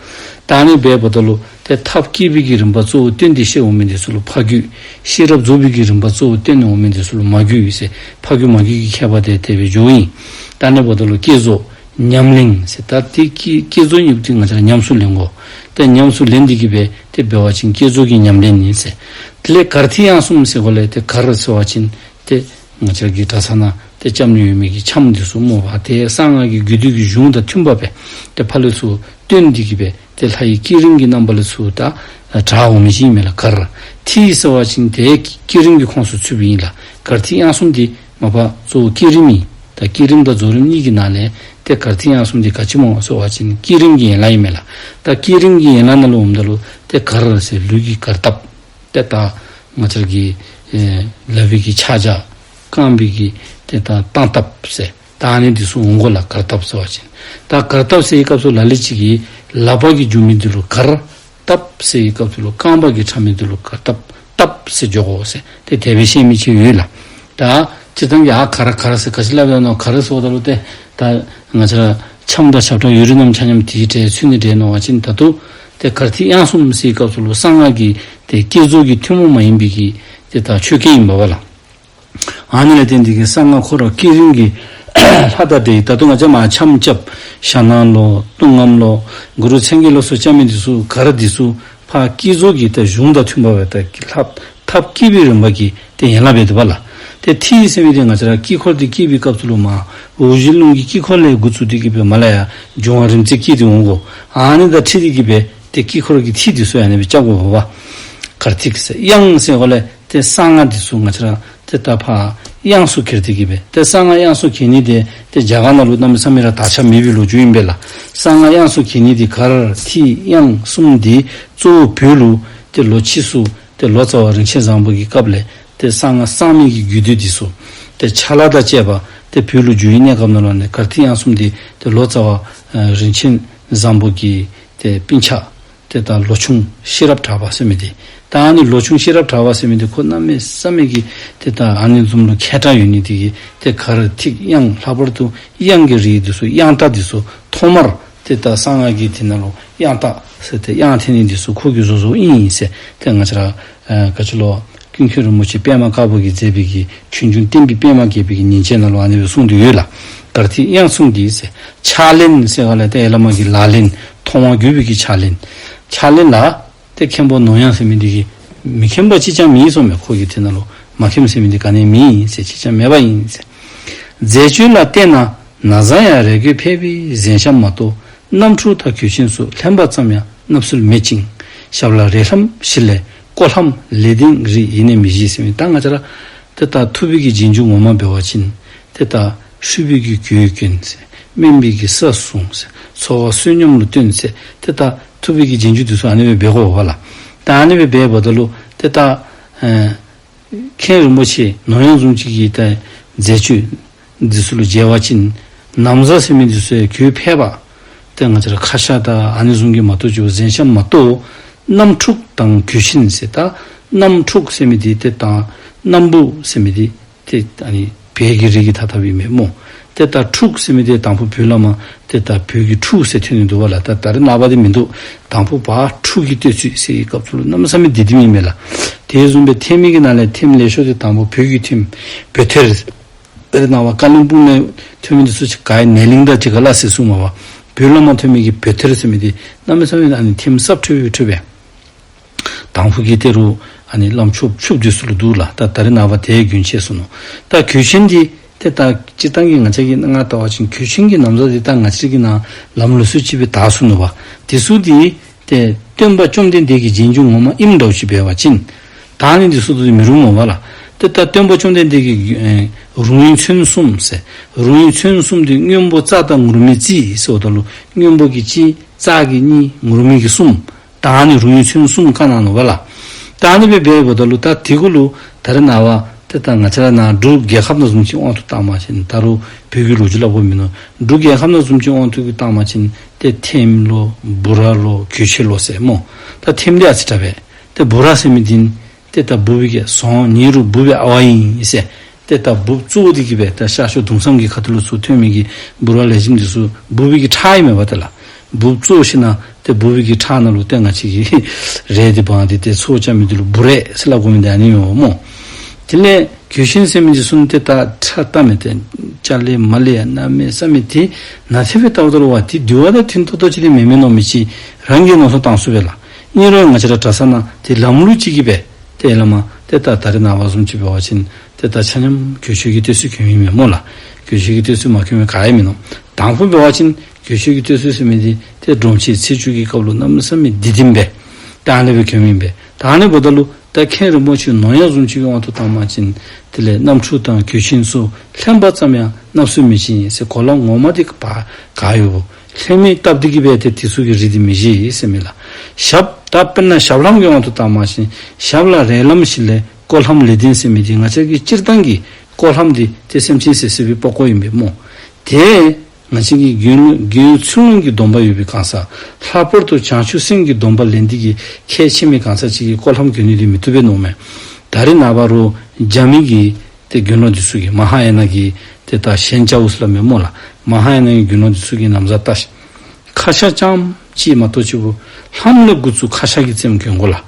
ད་ཨ་ནི་འབདཝ་ད་ལུ་ཏེ་ཐབས་བསྐྱེད་པའི་གི་རིམ་པ་གཙོ་བོ་བཏོན་ཏེ་བཤད་འོང་མི་འདི་ཚུ་ལུ་ཕ་རྒྱུད། ཤེས་རབ་རྫོགས་པའི་གི་རིམ་པ་གཙོ་བོ་བཏོན་འོང་མི་འདི་ཚུ་ལུ་མ་རྒྱུད་ཟེར། ཕ་རྒྱུད་མ་རྒྱུད་ཀྱི་ཁྱད་པར་དེ་དེ་སྦེ་འགྱོཝ་ཨིན། ད་ཨ་ནི་འབདཝ་ད་ལུ་བསྐྱེད་རྫོགས་ཉམས་ལེན་ཟེར། ད་དེ་བསྐྱེད་བསྐྱེད་རྫོགས་གཉིས་པོ་དེ་ང་བཅས་ར་ཉམས་སུ་ལེན་དགོ། ཏེ་ཉམས་སུ་ལེན་ཏེ་གི་སྦེ་ཏེ་འབད་བ་ཅིན་བསྐྱེད་རྫོགས་ཀྱི་ཉམས་ལེན་ཨིན་ཟེར། དེ་ལས་གར་ཐིག་དབྱངས་གསུམ་ཟེར་བ་ལས་ཏེ་གར་ཟེར་བ་ཅིན་ཏེ་ང་བཅས་ར་གི་གྲྭ་ཚང་ནང་ཏེ་རྐྱབ་ནི་ཡོད་མི་གི་འཆམ་འདི་ཚུ་སྨོ་བ། ཏེ་གསང་སྔགས་ཀྱི་རྒྱུད་སྡེ་གི་གཞུང་དང་མཐུན་པ་སྦེ་ཏེ་ཕར་ལས་ཚུར་བཏོན་ཏེ་གི་སྦེ་ཏེ་ལྷ་ཡི་བསྐྱེད་རིམ་གྱི་རྣམ་པ་ལས་ཚུར་ད་གྲགས་འོང་མི་ཅིག་ཨིན་མས་ལགས། གར་ཐིག་ཟེར་བ་ཅིན་ཏེ་བསྐྱེད་རིམ་གྱི་ཁོངས་སུ་ཚུདཔ་ཨིན་ལགས། གར་ཐིག་དབྱངས་གསུམ་འདི་མ་པ་གཙོ་བོ་བསྐྱེད་རིམ་ཨིན། ད་བསྐྱེད་རིམ་དང་རྫོགས་རིམ་གཉིས་ཀྱི་ནང་ལས་ཏེ་གར་ཐིག་དབྱངས་གསུམ་འདི་ག་ཅི་སྨོ་ཟེར་བ་ཅིན་བསྐྱེད་རིམ་གྱི་ཡན་ལག་ཨིན་མས་ལགས། ད་བསྐྱེད་རིམ་གྱི་ཡན་ལག་ནང་ལུ་འོངམ་ད་ལུ་ཏེ་གར་ཟེར་ལུས་ཀྱི་གར་སྟབས། ཏེ་ད་ང་བཅས་ར་གི་ཨེ་ལག་པའི་གི་ཕྱག་རྒྱ་རྐང་པའི་གི་ཏེ་ད་བཏང་སྟབས་ཟེར། ད་ཨ་ནི་འདི་ཚུ་འོང་དགོ་ལགས། གར་སྟབས་ཟེར་བ་ཅིན། ད་གར་སྟབས་ཟེར་བའི་སྐབས་སུ་ལ་ལུ་ཅིག་གིས་ལག་པ་གིས་འཇུ་མི་འདི་ལུ་གར་སྟབས་ཟེར་བའི་སྐབས་སུ་ལུ་རྐང་པ་གིས་འཕྱག་མི་འདི་ལུ་གར་སྟབས་སྟབས་ཟེར་འགྱོ་དགོ་ཟེར་ཏེ་དེ་སྦེ་བཤད་མི་ཅིག་ཡོད་ལགས། ད་སྤྱིར་བཏང་གི་ཨ་ག་ར་ག་ར་ཟེར་ག་ཅི་སླབ་ཡོད་ན་ག་ར་ཟེརཝ་ད་ལུ་ཏེ་ད་ ང་བཅས་ར་འཆམ་དང་ཞབས་ཁྲ་ཡུ་རི་ནམ་ཆ་མཉམ་དེའི་གྲས་ཚུད་ནི་འདྲས་མནོ་བ་ཅིན་ད་ལྟོ་ཏེ་གར་ཐིག་དབྱངས་གསུམ་ཟེར་བའི་སྐབས་སུ་ལུ་གསང་སྔགས་ཀྱི་ཏེ་བསྐྱེད་རྫོགས་ཀྱི་ཐུན་མོང་མ་ཡིན་པའི་གི་ཏེ་ད་ཆོས་སྐད་ཨིན་པས་ལགས། ཨ་ནི་ལས་བརྟེན་ཏེ་གི་གསང་སྔགས་ཁོ་ར་བསྐྱེད་རིམ་གྱི་ལྷ་དང་འདྲེ་ད་ལྟོ་ང་བཅས་མར་འཆམ་རྐྱབ་ཞྭ་ནང་ལོ་གཏུམ་རྔམ་ལོ་གུ་རུ་མཚན་བརྒྱད་ལོ་སོགས་རྐྱབ་མི་འདི་ཚུ་ག་ར་འདི་ཚུ་ཕར་བསྐྱེད་རྫོགས་ཀྱི་ད་གཞུང་དང་མཐུན་པ་སྦེ་ད་ལྷ་ཐབས་བསྐྱེད་པའི་རིམ་པ་གི་ཏེ་ཡན་ལག་སྦེ་འདུག་པ་ལགས། ཏེ་ཐིག་ཟེར་མི་འདི་ང་བཅས་ར་དཀྱིལ་འཁོར་འདི་བསྐྱེད་པའི་སྐབས་སུ་ལུ་མར་དབུ་བཞི་རླུང་གི་དཀྱིལ་འཁོར་ལས་འགོ་བཙུགས་ཏེ་གི་སྦེ་མར་ལས་ཡར་འབྱུང་བ་རིམ་བརྩེགས་བསྐྱེད་དེ་འོང་དགོ། ཨ་ནི་དང་འཁྲིལ་ཏེ་གི་སྦེ་ཏེ་དཀྱིལ་འཁོར་གྱི་ཐིག་འདི་ཚུ་ཨ་ནི་སྦེ་རྐྱབ་དགོ་པ། གར་ཐིག་ཟེར་དབྱངས་ཟེར་བ་ལས་ཏེ་གསང་སྔགས་འདི་ཚུ་ང་བཅས་ར་ཏེ་ད་ཕར་དབྱངས་སུ་གྱེར་ཏེ་གི་སྦེ་ཏེ་གསང་སྔགས་དབྱངས་སུ་གྱེར་ནི་འདི་ཏེ་རྒྱ་གར་ནང་ལུ་གནམ་མེད་ས་མེད་ར་དར་ཁྱབ་མེད་པའི་ལོ་རྒྱུས་ཨིན་པས་ལགས། གསང་སྔགས་དབྱངས་སུ་གྱེར་ནི་འདི་གར་ཐིག་དབྱངས་གསུམ་འདི་གཙོ་བོ་བོད་ལུ་ཏེ་ལོ་ཕྱིས་སུ་ཏེ་ལོ་ཙཱ་བ་རིན་ཆེན་བཟང་པོ་གི་སྐབས་ལས་ཏེ་གསང་སྔགས་གསང་མི་གི་རྒྱུད་སྡེ་འདི་ཚུ་ཏེ་ཕྱག་ལཱ་དང་བཅས་པ་ཏེ་བོད་ལུ་བསྒྱུར་བའི་གནས་སྐབས་ནང་ལུ་ཨ་ནི་གར་ཐིག་དབྱངས་གསུམ་འདི་ཏེ་ལོ་ཙཱ་བ་ཨ་རིན་ཆེན་བཟང་པོ་གི་ཏེ་སྤུན་ཆ་ཏེ་ད་ལོ་ཆུང་ཤེས་རབ་གྲགས་པ་ཟེར་མི་འདི། ད་ཨ་ནི་ལོ་ཆུང་ཤེས་རབ་གྲགས་པ་ཟེར་མི་འདི་ཁོ་གནམ་མེད་ས་མེད་ཀྱི་ཏེ་ད་ཨ་ནི་བཟུམ་ལུ་མཁས་དྲགས་ཡོད་ནི་འདི་གིས་ཏེ་གར་ཐིག་དབྱངས་ལྷག་པར་དུ་དབྱངས་ཀྱི་རིགས་འདི་ཚུ་དབྱངས་རྟ་འདི་ཚུ་ཐོག་མར་ཏེ་ད་གསང་སྔགས་ཀྱི་དེ་ནང་ལུ་དབྱངས་རྟ་ཟེར་ཏེ་དབྱངས་འཐེན་ནི་འདི་ཚུ་ཁོ་གིས་བཟོ་བཟོཝ་ཨིན་ཟེར་ཏེ་ང་བཅས་ར་ཨ་ག་ཅི་ལོ་ཀུན་མཁྱེན་རིན་པོ་ཆེ་པདྨ་དཀར་པོ་གིས་མཛད་པའི་གི་ཆོས་འབྱུང་བསྟན་པའི་པདྨ་རྒྱས་པའི་གི་ཉིན་བྱེད་ནང་ལུ་ཨ་ནི་སྦེ་གསུངས་ཏེ་ཡོད་ལགས། གར་ཐིག་དབྱངས་གསུམ་འདི་ཟེར། ཕྱག་ལེན་ཟེར་བ་ལས་ཏེ་ཡར་ལས་མར་གྱི་ལག་ལེན་མཐོང་བ་བརྒྱུད་པའི་གི་ཕྱག་ལེན། ཕྱག་ལེན་ལ་ཏེ་མཁན་པོ་ནོར་དབྱངས་ཟེར་མི་འདི་གིས་མི་མཁྱེན་པ་གཅིག་ཀྱང་མེད་གསུངམ་མས། ཁོ་གི་དེ་ནང་ལུ་མ་མཁྱེནམ་ཟེར་མི་འདི་ག་ནི་མེད་ཟེར། གཅིག་ཀྱང་མེདཔ་ཨིན་ཟེར། མཛེས་སྤྱོད་ལ་བརྟེན་ན་ན་བཟའ་ཡང་རེ་དགོས་ཕལ་པའི་གཟན་ཤམ་མ་གཏོགས་གནམ་ཕྲུག་དང་གོས་ཆེན་སོགས་ལྷན་པ་ཙམ་ཡང་བསྣབ་སྲོལ་མེད་ཅིང་། ཞབས་ལ་རས་ལྷམ་བཞི་ལས་ཀོ་ལྷམ་ལེགས་ལྡན་རིགས་ཡེ་ནས་མི་བཞེས་ཟེར་མི། ད་ང་བཅས་ར་ཏེ་ད་ཐུབ་པའི་གི་རྗེས་འཇུག་ངོ་མ་འབད་བ་ཅིན་ཏེ་ད་ཧྲིལ་པོའི་གི་གོས་གྱོན་ཟེར་སྨན་པའི་གི་ས་བཟུང་ཟེར་འཚོ་བ་བསོད་སྙོམས་ལུ་བརྟེན་ཟེར་ཏེ་ད་ཐུབ་པའི་གི་རྗེས་འཇུག་འདི་ཚུ་ཨ་ནི་སྦེ་འབད་དགོ་པས་ལགས། ད་ཨ་ནི་སྦེ་འབདཝ་ད་ལུ་ཏེ་ད་ཨེ་མཁན་རིན་པོ་ཆེ་ནོར་དབྱངས་བཟུམ་ཅིག་གི་ད་མཛེས་སྤྱོད་འདི་ཚུ་ལུ་མཇལ་བ་ཅིན་ན་བཟའ་ཟེར་མི་འདི་ཚུ་ཡང་གོས་ཕལ་པ་ཏེ་ང་བཅས་ར་ཁ་ཤ་དང་ཨ་ནི་བཟུམ་གྱི་མ་གཏོགས་ཅིག་གཟན་ཤམ་མ་གཏོགས་གནམ་ཕྲུག་དང་གོས་ཆེན་ཟེར། ད་གནམ་ཕྲུག་ཟེར་མི་འདི་ཏེ་ད་གནམ་བུ་ཟེར་མི་འདི་ཏེ་ཨ་ནི་བལ་གྱི་རིགས་ཀྱི་ཐ་དཔེ་ཨིན་མས་སྨོ། ཏེ་ད་ཕྲུག་ཟེར་མི་འདི་དང་ཕུ་བོད་ལས་མར་ཏེ་ད་བོད་ཀྱི་ཕྲུག་ཟེར་ཐོན་ནི་འདུག་པ་ལགས། ད་ད་རེས་ནངས་པ་འདི་མིན་འདུག། དང་ཕུ་བ་ཕྲུག་གི་བསྟོད་ཚིག་ཟེར་བའི་སྐབས་སུ་ལུ་གནམ་མེད་ས་མེད་བདེ་བདེ་ཨིན་མས་ལགས། དེ་བཟུམ་སྦེ་ཐེམ་གྱི་ནང་ལས་ཐེམ་ལེགས་ཤོམ་འདི་དང་ཕུ་བོད་ཀྱི་ཐེམ་བོད་ཐེར། ད་རེས་ནངས་པ་བཀའ་བློན་སྤུངས་ལས་ཐོན་མི་འདི་ཚུ་ཅིག་ག་ཡི་ནེ་ལིང་དང་གཅིག་ཁར་སླ་བསྲེ་གསུངམ་མས་པ། བོད་ལས་མར་ཐོན་མི་གི་བོད་ཐེར་ཟེར་མི་འདི་གནམ་མེད་ས་མེད་ཨ་ནི་ཐེམ་སྲབ་ཁྲོ་བའི་ཁྲོ་བས། དང་ཕུ་གི་ཏེ་རུང་ཨ་ནི་བླམ་ཆོསཔ་ཆོསཔ་འདི་ཚུ་ལུ་འདུག་ལགས། ད་ད་རེས་ནངས་པ་དེ་གྱོན་ཆས་སོང་ནུག། ད་གོས་ཆེན་འདི་ཏེ་ད་སྤྱིར་བཏང་གི་ང་བཅས་ཀྱི་ནང་ལྟ་བ་ཅིན་གོས་ཆེན་གྱི་ན་བཟའ་འདི་ད་ང་བཅས་ཀྱི་ནང་ལམ་ལུགས་སུ་ཅིག་སྦེ་དར་སོང་ནུག་པ། དེ་ཚུ་འདི་ཏེ་སྟོན་པ་བཅོམ་ལྡན་འདས་ཀྱི་རྗེས་འཇུག་ངོ་མ་ཨིནམ་འདྲཝ་ཅིག་འབད་བ་ཅིན་ད་ཨ་ནི་འདི་ཚུ་འདི་མི་རུང་སྨོ་པ་ལགས། ཏེ་ད་སྟོན་པ་བཅོམ་ལྡན་འདས་ཀྱི་ཨེ་རུང་བའི་ཚོན་གསུམ་ཟེར། རུང་བའི་ཚོན་གསུམ་འདི་སྔོན་པོ་རྩ་དང་ངུར་སྨྲིག་རྩི་ཟེརཝ་ད་ལུ་སྔོན་པོ་གི་གཅིག་རྩ་གི་གཉིས་ངུར་སྨྲིག་གི་གསུམ། ད་ཨ་ནི་རུང་བའི་ཚོན་གསུམ་བཀའ་གནང་ནུག་པ་ལགས། ད་ཨ་ནི་སྦེ་འབདཝ་ད་ལུ་ད་དེ་གུ་ལུ་ད་རེས་ནངས་པ་ཏེ་ད་ང་བཅས་ར་ནཱ་འབྲུག་རྒྱལ་ཁབ་ནང་བཟུམ་ཅིག་དབང་དུ་བཏང་བ་ཅིན་ད་རུང་བོད་ཀྱི་ལོ་རྒྱུས་སླབ་དགོཔ་མིན་ནུག། འབྲུག་རྒྱལ་ཁབ་ནང་བཟུམ་ཅིག་དབང་དུ་བཏང་བ་ཅིན་ཏེ་ཐེམ་ལོ་འབུ་ར་ལོ་གོས་ཆེན་ལོ་ཟེར་སྨོ། ད་ཐེམ་འདི་ཨ་ཙི་དྲག་པས། ཏེ་འབུ་ར་ཟེར་མི་འདི་ཏེ་ད་འབུཔ་གི་ཟོང་ཉེ་རུ་འབུཔ་གི་ཨ་ཝ་ཨིན་ཟེར། ཏེ་ད་འབུཔ་གཙོ་བོ་འདི་གིས་སྦེ་ད་ཤར་ཕྱོགས་དུང་བསམ་གྱི་ཁ་ཐུག་ལུ་ཚུར་ཐོན་མི་གི་འབུ་ར་ལེགས་ཤོམ་འདི་ཚུ་འབུཔ་གི་ཁྲག་ཨིན་མས་པ་ཏེ་ལགས། འབུཔ་གཙོ་བོ་ཤིག་ན་ཏེ་འབུཔ་གི་ཁྲག་ནང་ལུ་ཏེ་ང་བཅས་ཀྱི་རས་འདི་བང་སྟེ་ཏེ་ཚོས་རྐྱབ་མི་འདི་ལུ་འབུ་རས་ཟེར་སླབ་དགོ་མི་འདི་ཨ་ནི་ཨིན་མས་སྨོ། དེ་ལས་གོས་ཆེན་ཟེར་མི་འདི་ཚུ་ཏེ་ད་ཁྲ་ལྟ་མི་ཏེ་ཅ་ལེ་མ་ལེ་ཡང་གནམ་མེད་ས་མེད་ཏེ་ནཱ་ཚེ་སྦེ་ལྟཝ་ད་ལུ་བ་ཏེ་འདུལ་བ་དང་མཐུན་ཏོག་ཏོ་ཅིག་ལས་མེན་མས་མནོ་མི་ཅིག་རང་གིས་མནོ་བསམ་བཏང་ཚུགས་པས་ལགས། ཨིན་རུང་ང་བཅས་ར་གྲྭ་ས་ནང་ཏེ་ལམ་ལུགས་ཅིག་གིས་སྦེ་ཏེ་ལས་མར་ཏེ་ད་ད་རེས་ནངས་པ་བཟུམ་ཅིག་འབད་བ་ཅིན་ཏེ་ད་ཆ་མཉམ་གོས་ཆེན་གྱི་བསྟོད་ཚིག་གྱོན་ཨིན་མས་སྨོ་ལགས། གོས་ཆེན་གྱི་བསྟོད་ཚིག་མ་གྱོན་མི་ག་ཡང་མིན་ནུག། དང་ཕུ་འབད་བ་ཅིན་གོས་ཆེན་གྱི་བསྟོད་ཚིག་ཟེར་མི་འདི་ཏེ་སྒྲོམ་ཆེན་ཚེས་བཅུ་གི་སྐབས་ལུ་གནམ་མེད་ས་མེད་བདེ་བདེ་སྦེ་ད་ཨ་ནི་སྦེ་གྱོན་ཨིན་པས། ད་ཨ་ནི་འབདཝ་ད་ལུ་ད་མཁན་རིན་པོ་ཆེ་ནོར་དབྱངས་བཟུམ་ཅིག་གི་དབང་དུ་བཏང་བ་ཅིན་དེ་ལས་གནམ་ཕྲུག་དང་གོས་ཆེན་སོགས་ལྷན་པ་ཙམ་ཡང་བསྣབ་སྲོལ་མེད་ཅིང་ཟེར་གོ་ལ་ངོ་མ་འདི་ག་ག་ཡོདཔ་ལྷན་མི་སྟབས་འདི་གིས་སྦེ་ཏེ་དེ་ཚུ་གི་རིགས་འདི་མི་བཞེས་ཟེར་མས་ལགས། ཞབས་ད་དཔེར་ན་ཞབས་ལྷམ་གྱི་དབང་དུ་བཏང་བ་ཅིན་ཞབས་ལ་རས་ལྷམ་བཞི་ལས་ཀོ་ལྷམ་ལེགས་ལྡན་ཟེར་མི་འདི་ང་བཅས་ཀྱི་སྤྱིར་བཏང་གི་ཀོ་ལྷམ་འདི་ཏེ་སེམས་ཅན་སྲེག་སྲེག་པའི་པགས་ཀོ་ཨིན་པས་སྨོ། ཏེ་ང་བཅས་ཀྱི་རྒྱུན་རྒྱུན་ཚུལ་སློང་གི་སྡོམ་པ་ཡོད་པའི་གང་ཟག་ལྷག་པར་དུ་བྱང་ཆུབ་སེམས་ཀྱི་སྡོམ་པ་ལེན་འདི་གིས་ཁས་འཆེ་མི་གང་ཟག་ཅིག་གིས་ཀོ་ལྷམ་གྱོན་ནི་འདི་མི་བཏུབ་པས་མནོཝ་མས། ད་རེས་ནངས་པ་རུང་རྒྱ་མི་གི་ཏེ་དགེ་སློང་འདི་ཚུ་གིས་མ་ཧཱ་ཡ་ན་གི་ཏེ་ད་ཞན་ཅའུ་ཟེར་སླབ་མས་སྨོ་ལགས། མ་ཧཱ་ཡ་ན་གི་དགེ་སློང་འདི་ཚུ་གིས་ན་བཟའ་བལྟ་ཤིག། ཁ་ཤ་རྐྱངམ་ཅིག་མ་གཏོགས་ཅིག་པོ་ལྷམ་ལས་འགོ་བཙུགས་ཁ་ཤ་གི་རྩེདམོ་གྱོན་དགོ་ལགས།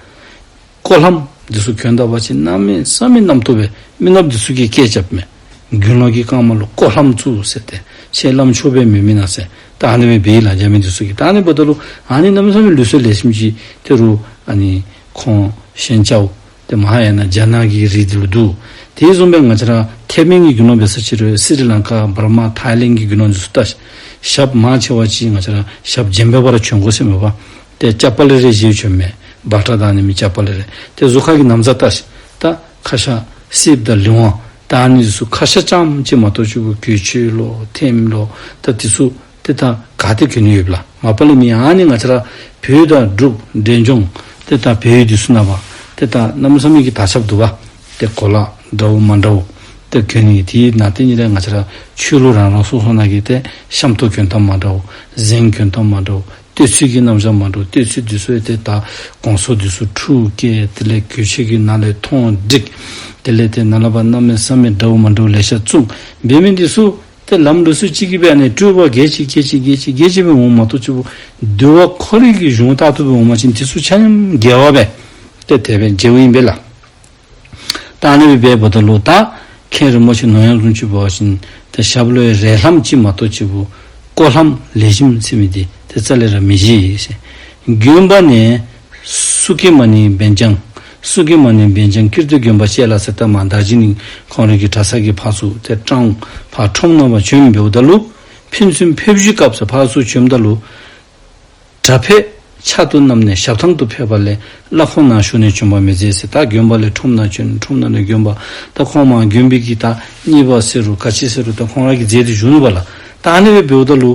ཀོ་ལྷམ་འདི་ཚུ་གྱོན་ད་པ་ཅིན་གནམ་མེད་ས་མེད་རྣམ་རྟོག་སྦེ་མི་ནགཔ་འདི་ཚུ་གིས་སྐད་རྐྱབ་མས། དགེ་སློང་གི་རྐངམ་ལུ་ཀོ་ལྷམ་བཙུགས་ཟེར་ཏེ་ཁྱེད་བླམ་ཆོསཔ་སྦེ་མི་མེན་ན་ཟེར། ད་ཨ་ནི་སྦེ་འབད་ཡི་ལགས་རྒྱ་མི་འདི་ཚུ་གིས། ད་ཨ་ནི་འབདཝ་ད་ལུ་ཨ་ནི་གནམ་མེད་ས་མེད་ལུགས་སྲོལ་ལེགས་ཤོམ་ཅིག་ཏེ་རུང་ཨ་ནི་ཁོང་ཤན་ཅའོ་ཏེ་མ་ཧཱ་ཡ་ན་རྒྱ་ནག་གི་རིགས་འདི་ལུ་འདུག། དེ་བཟུམ་སྦེ་ང་བཅས་ར་ཐེ་ཝན་གྱི་དགེ་སློང་འབད་ས་ཅིག་རུང་སི་རི་ལང་ཀ་བར་མ་ཐའི་ལེནཌ་གི་དགེ་སློང་འདི་ཚུ་བལྟ་ཤིག། ཞབས་མང་ཆེ་བ་ཅིག་ང་བཅས་ར་ཞབས་རྗེན་པའི་བར་གྱོན་དགོ་ཟེར་མས་པ། ཏེ་ཅ་པ་ལི་རེ་བཞེས་གྱོན་མས། བ་ཏྲ་དང་ཨ་ནི་མི་ཅ་པ་ལི་རེ། ཏེ་གཟུགས་ཁ་གི་ན་བཟའ་བལྟ་ཤིག། ད་ཁ་ཤ་སེརཔོ་དང་ལི་ཝང་ད་ཨ་ནི་ཚུ་ཁ་ཤ་རྐྱངམ་ཅིག་མ་གཏོགས་ཅིག་པོ་གོས་ཆེན་ལོ་ཐེམ་ལོ་ད་འདི་ཚུ་ཏེ་ད་ག་ཏེ་གྱོན་ནི་ཡོདཔ་ལགས། མ་པ་ལས་མེད། ཨ་ནི་ང་བཅས་ར་བོད་དང་འབྲུག་འབྲས་ལྗོངས་ཏེ་ད་བལ་ཡུལ་འདི་ཚུ་ནང་པ་ཏེ་ད་གནམ་མེད་ས་མེད་ཀྱི་དར་ཁྱབ་འདུག་པ། ཏེ་གོ་ལ་འདྲཝ་མ་འདྲཝ་ཏེ་གྱོན་ནི། དེ་ནང་ཏེ་ཨ་ནི་ར་ང་བཅས་ར་ཆོས་ལུགས་རང་རང་སོ་སོ་ནང་གི་ཏེ་ཤམ་ཐབས་གྱོན་སྟངས་མ་འདྲཝ། གཟན་གྱོན་སྟངས་མ་འདྲཝ། གཏོད་ཚུལ་གྱི་རྣམ་གཞག་མ་འདྲཝ། གཏོད་ཚུལ་འདི་ཚུ་ཡང་ཏེ་ད་གོང་ས་འདི་ཚུ་འཁྲུགས་བཀལ། དེ་ལས་གོས་ཆེན་གྱི་ནང་ལས་མཐོང་བསྒྲིགས། དེ་ལས་ཏེ་ནཱ་ལས་ཕར་གནམ་མེད་ས་མེད་འདྲཝ་མ་འདྲཝ་ལེ་ཤ་བཙུགས། འབད་མི་འདི་ཚུ་ཏེ་ལམ་ལུགས་སྲོལ་ཅིག་གིས་སྦེ་ཨ་ནི་སྤྲོས་པ་བརྒྱད་ཅིག་བརྒྱད་ཅིག་བརྒྱད་ཅིག་བརྒྱད་ཅིག་སྦེ་འོངམ་མ་གཏོགས་ཅིག་པོ་འདུལ་བ་ཁོ་རའི་གི་གཞུང་ལྟར་དུ་སྦེ་འོངམ་ཅིན་འདི་ཚུ་ཆ་མཉམ་འགལ་བ་སྦེ་ཏེ་དེ་སྦེ་འགྱོཝ་ཨིན་པས་ལགས། ད་ཨ་ནི་སྦེ་འབདཝ་ད་ལུ་ད་མཁན་རིན་པོ་ཆེ་ནོར་གཡང་བཟུམ་ཅིག་འབད་བ་ཅིན་ཏེ་ཞབས་ལུ་རས་ལྷམ་ཅིག་མ་གཏོགས་ཅིག་པོ་ཀོ་ལྷམ་ལེགས་ཤོམ་ཟེར་མི་འདི་ཏེ་རྩ་ལས་ར་མི་བཞེས་ཟེར། དགོན་པ་ནས་སུ་ཀེ་མ་ཎི་བན་ལྕང་། སུ་ཀེ་མ་ཎི་བན་ལྕང་ཀིརྟི་དགོན་པ་བཅས་ལ་ཟེར། ད་མར་དར་ཇི་ནིང་ཁོང་རའི་གི་གྲྭ་ཚང་གི་ཕར་ཚུར་ཏེ་ཀྲང་ཕར་ཁྲོམ་ནང་ཕར་བྱོན་འབདཝ་ད་ལུ་ཕན་ཚུན་ཕེབས་བསུའི་སྐབས་སུ་ཕར་ཚུར་བྱོནམ་ད་ལུ་གྲྭ་ཕེབས་ཕྱག་ཏུ་བསྣམས་ནས་ཞབས་ཐང་དུ་ཕེབས་པ་ལས་གླ་འཁོར་ནང་ཞུགས་ནས་བྱོན་པ་མི་མཛད་ཟེར། ད་དགོན་པ་ལས་ཁྲོམ་ནང་བྱོན། ཁྲོམ་ནང་ལས་དགོན་པ། ད་ཁོང་མར་དགོན་པའི་གི་ད་གཉེར་པ་ཟེར་རུང་ག་ཅི་ཟེར་རུང་ད་ཁོང་ར་གིས་མཛད་དེ་བཞུགས་ནུག་པ་ལགས། ད་ཨ་ནི་སྦེ་འབདཝ་ད་ལུ་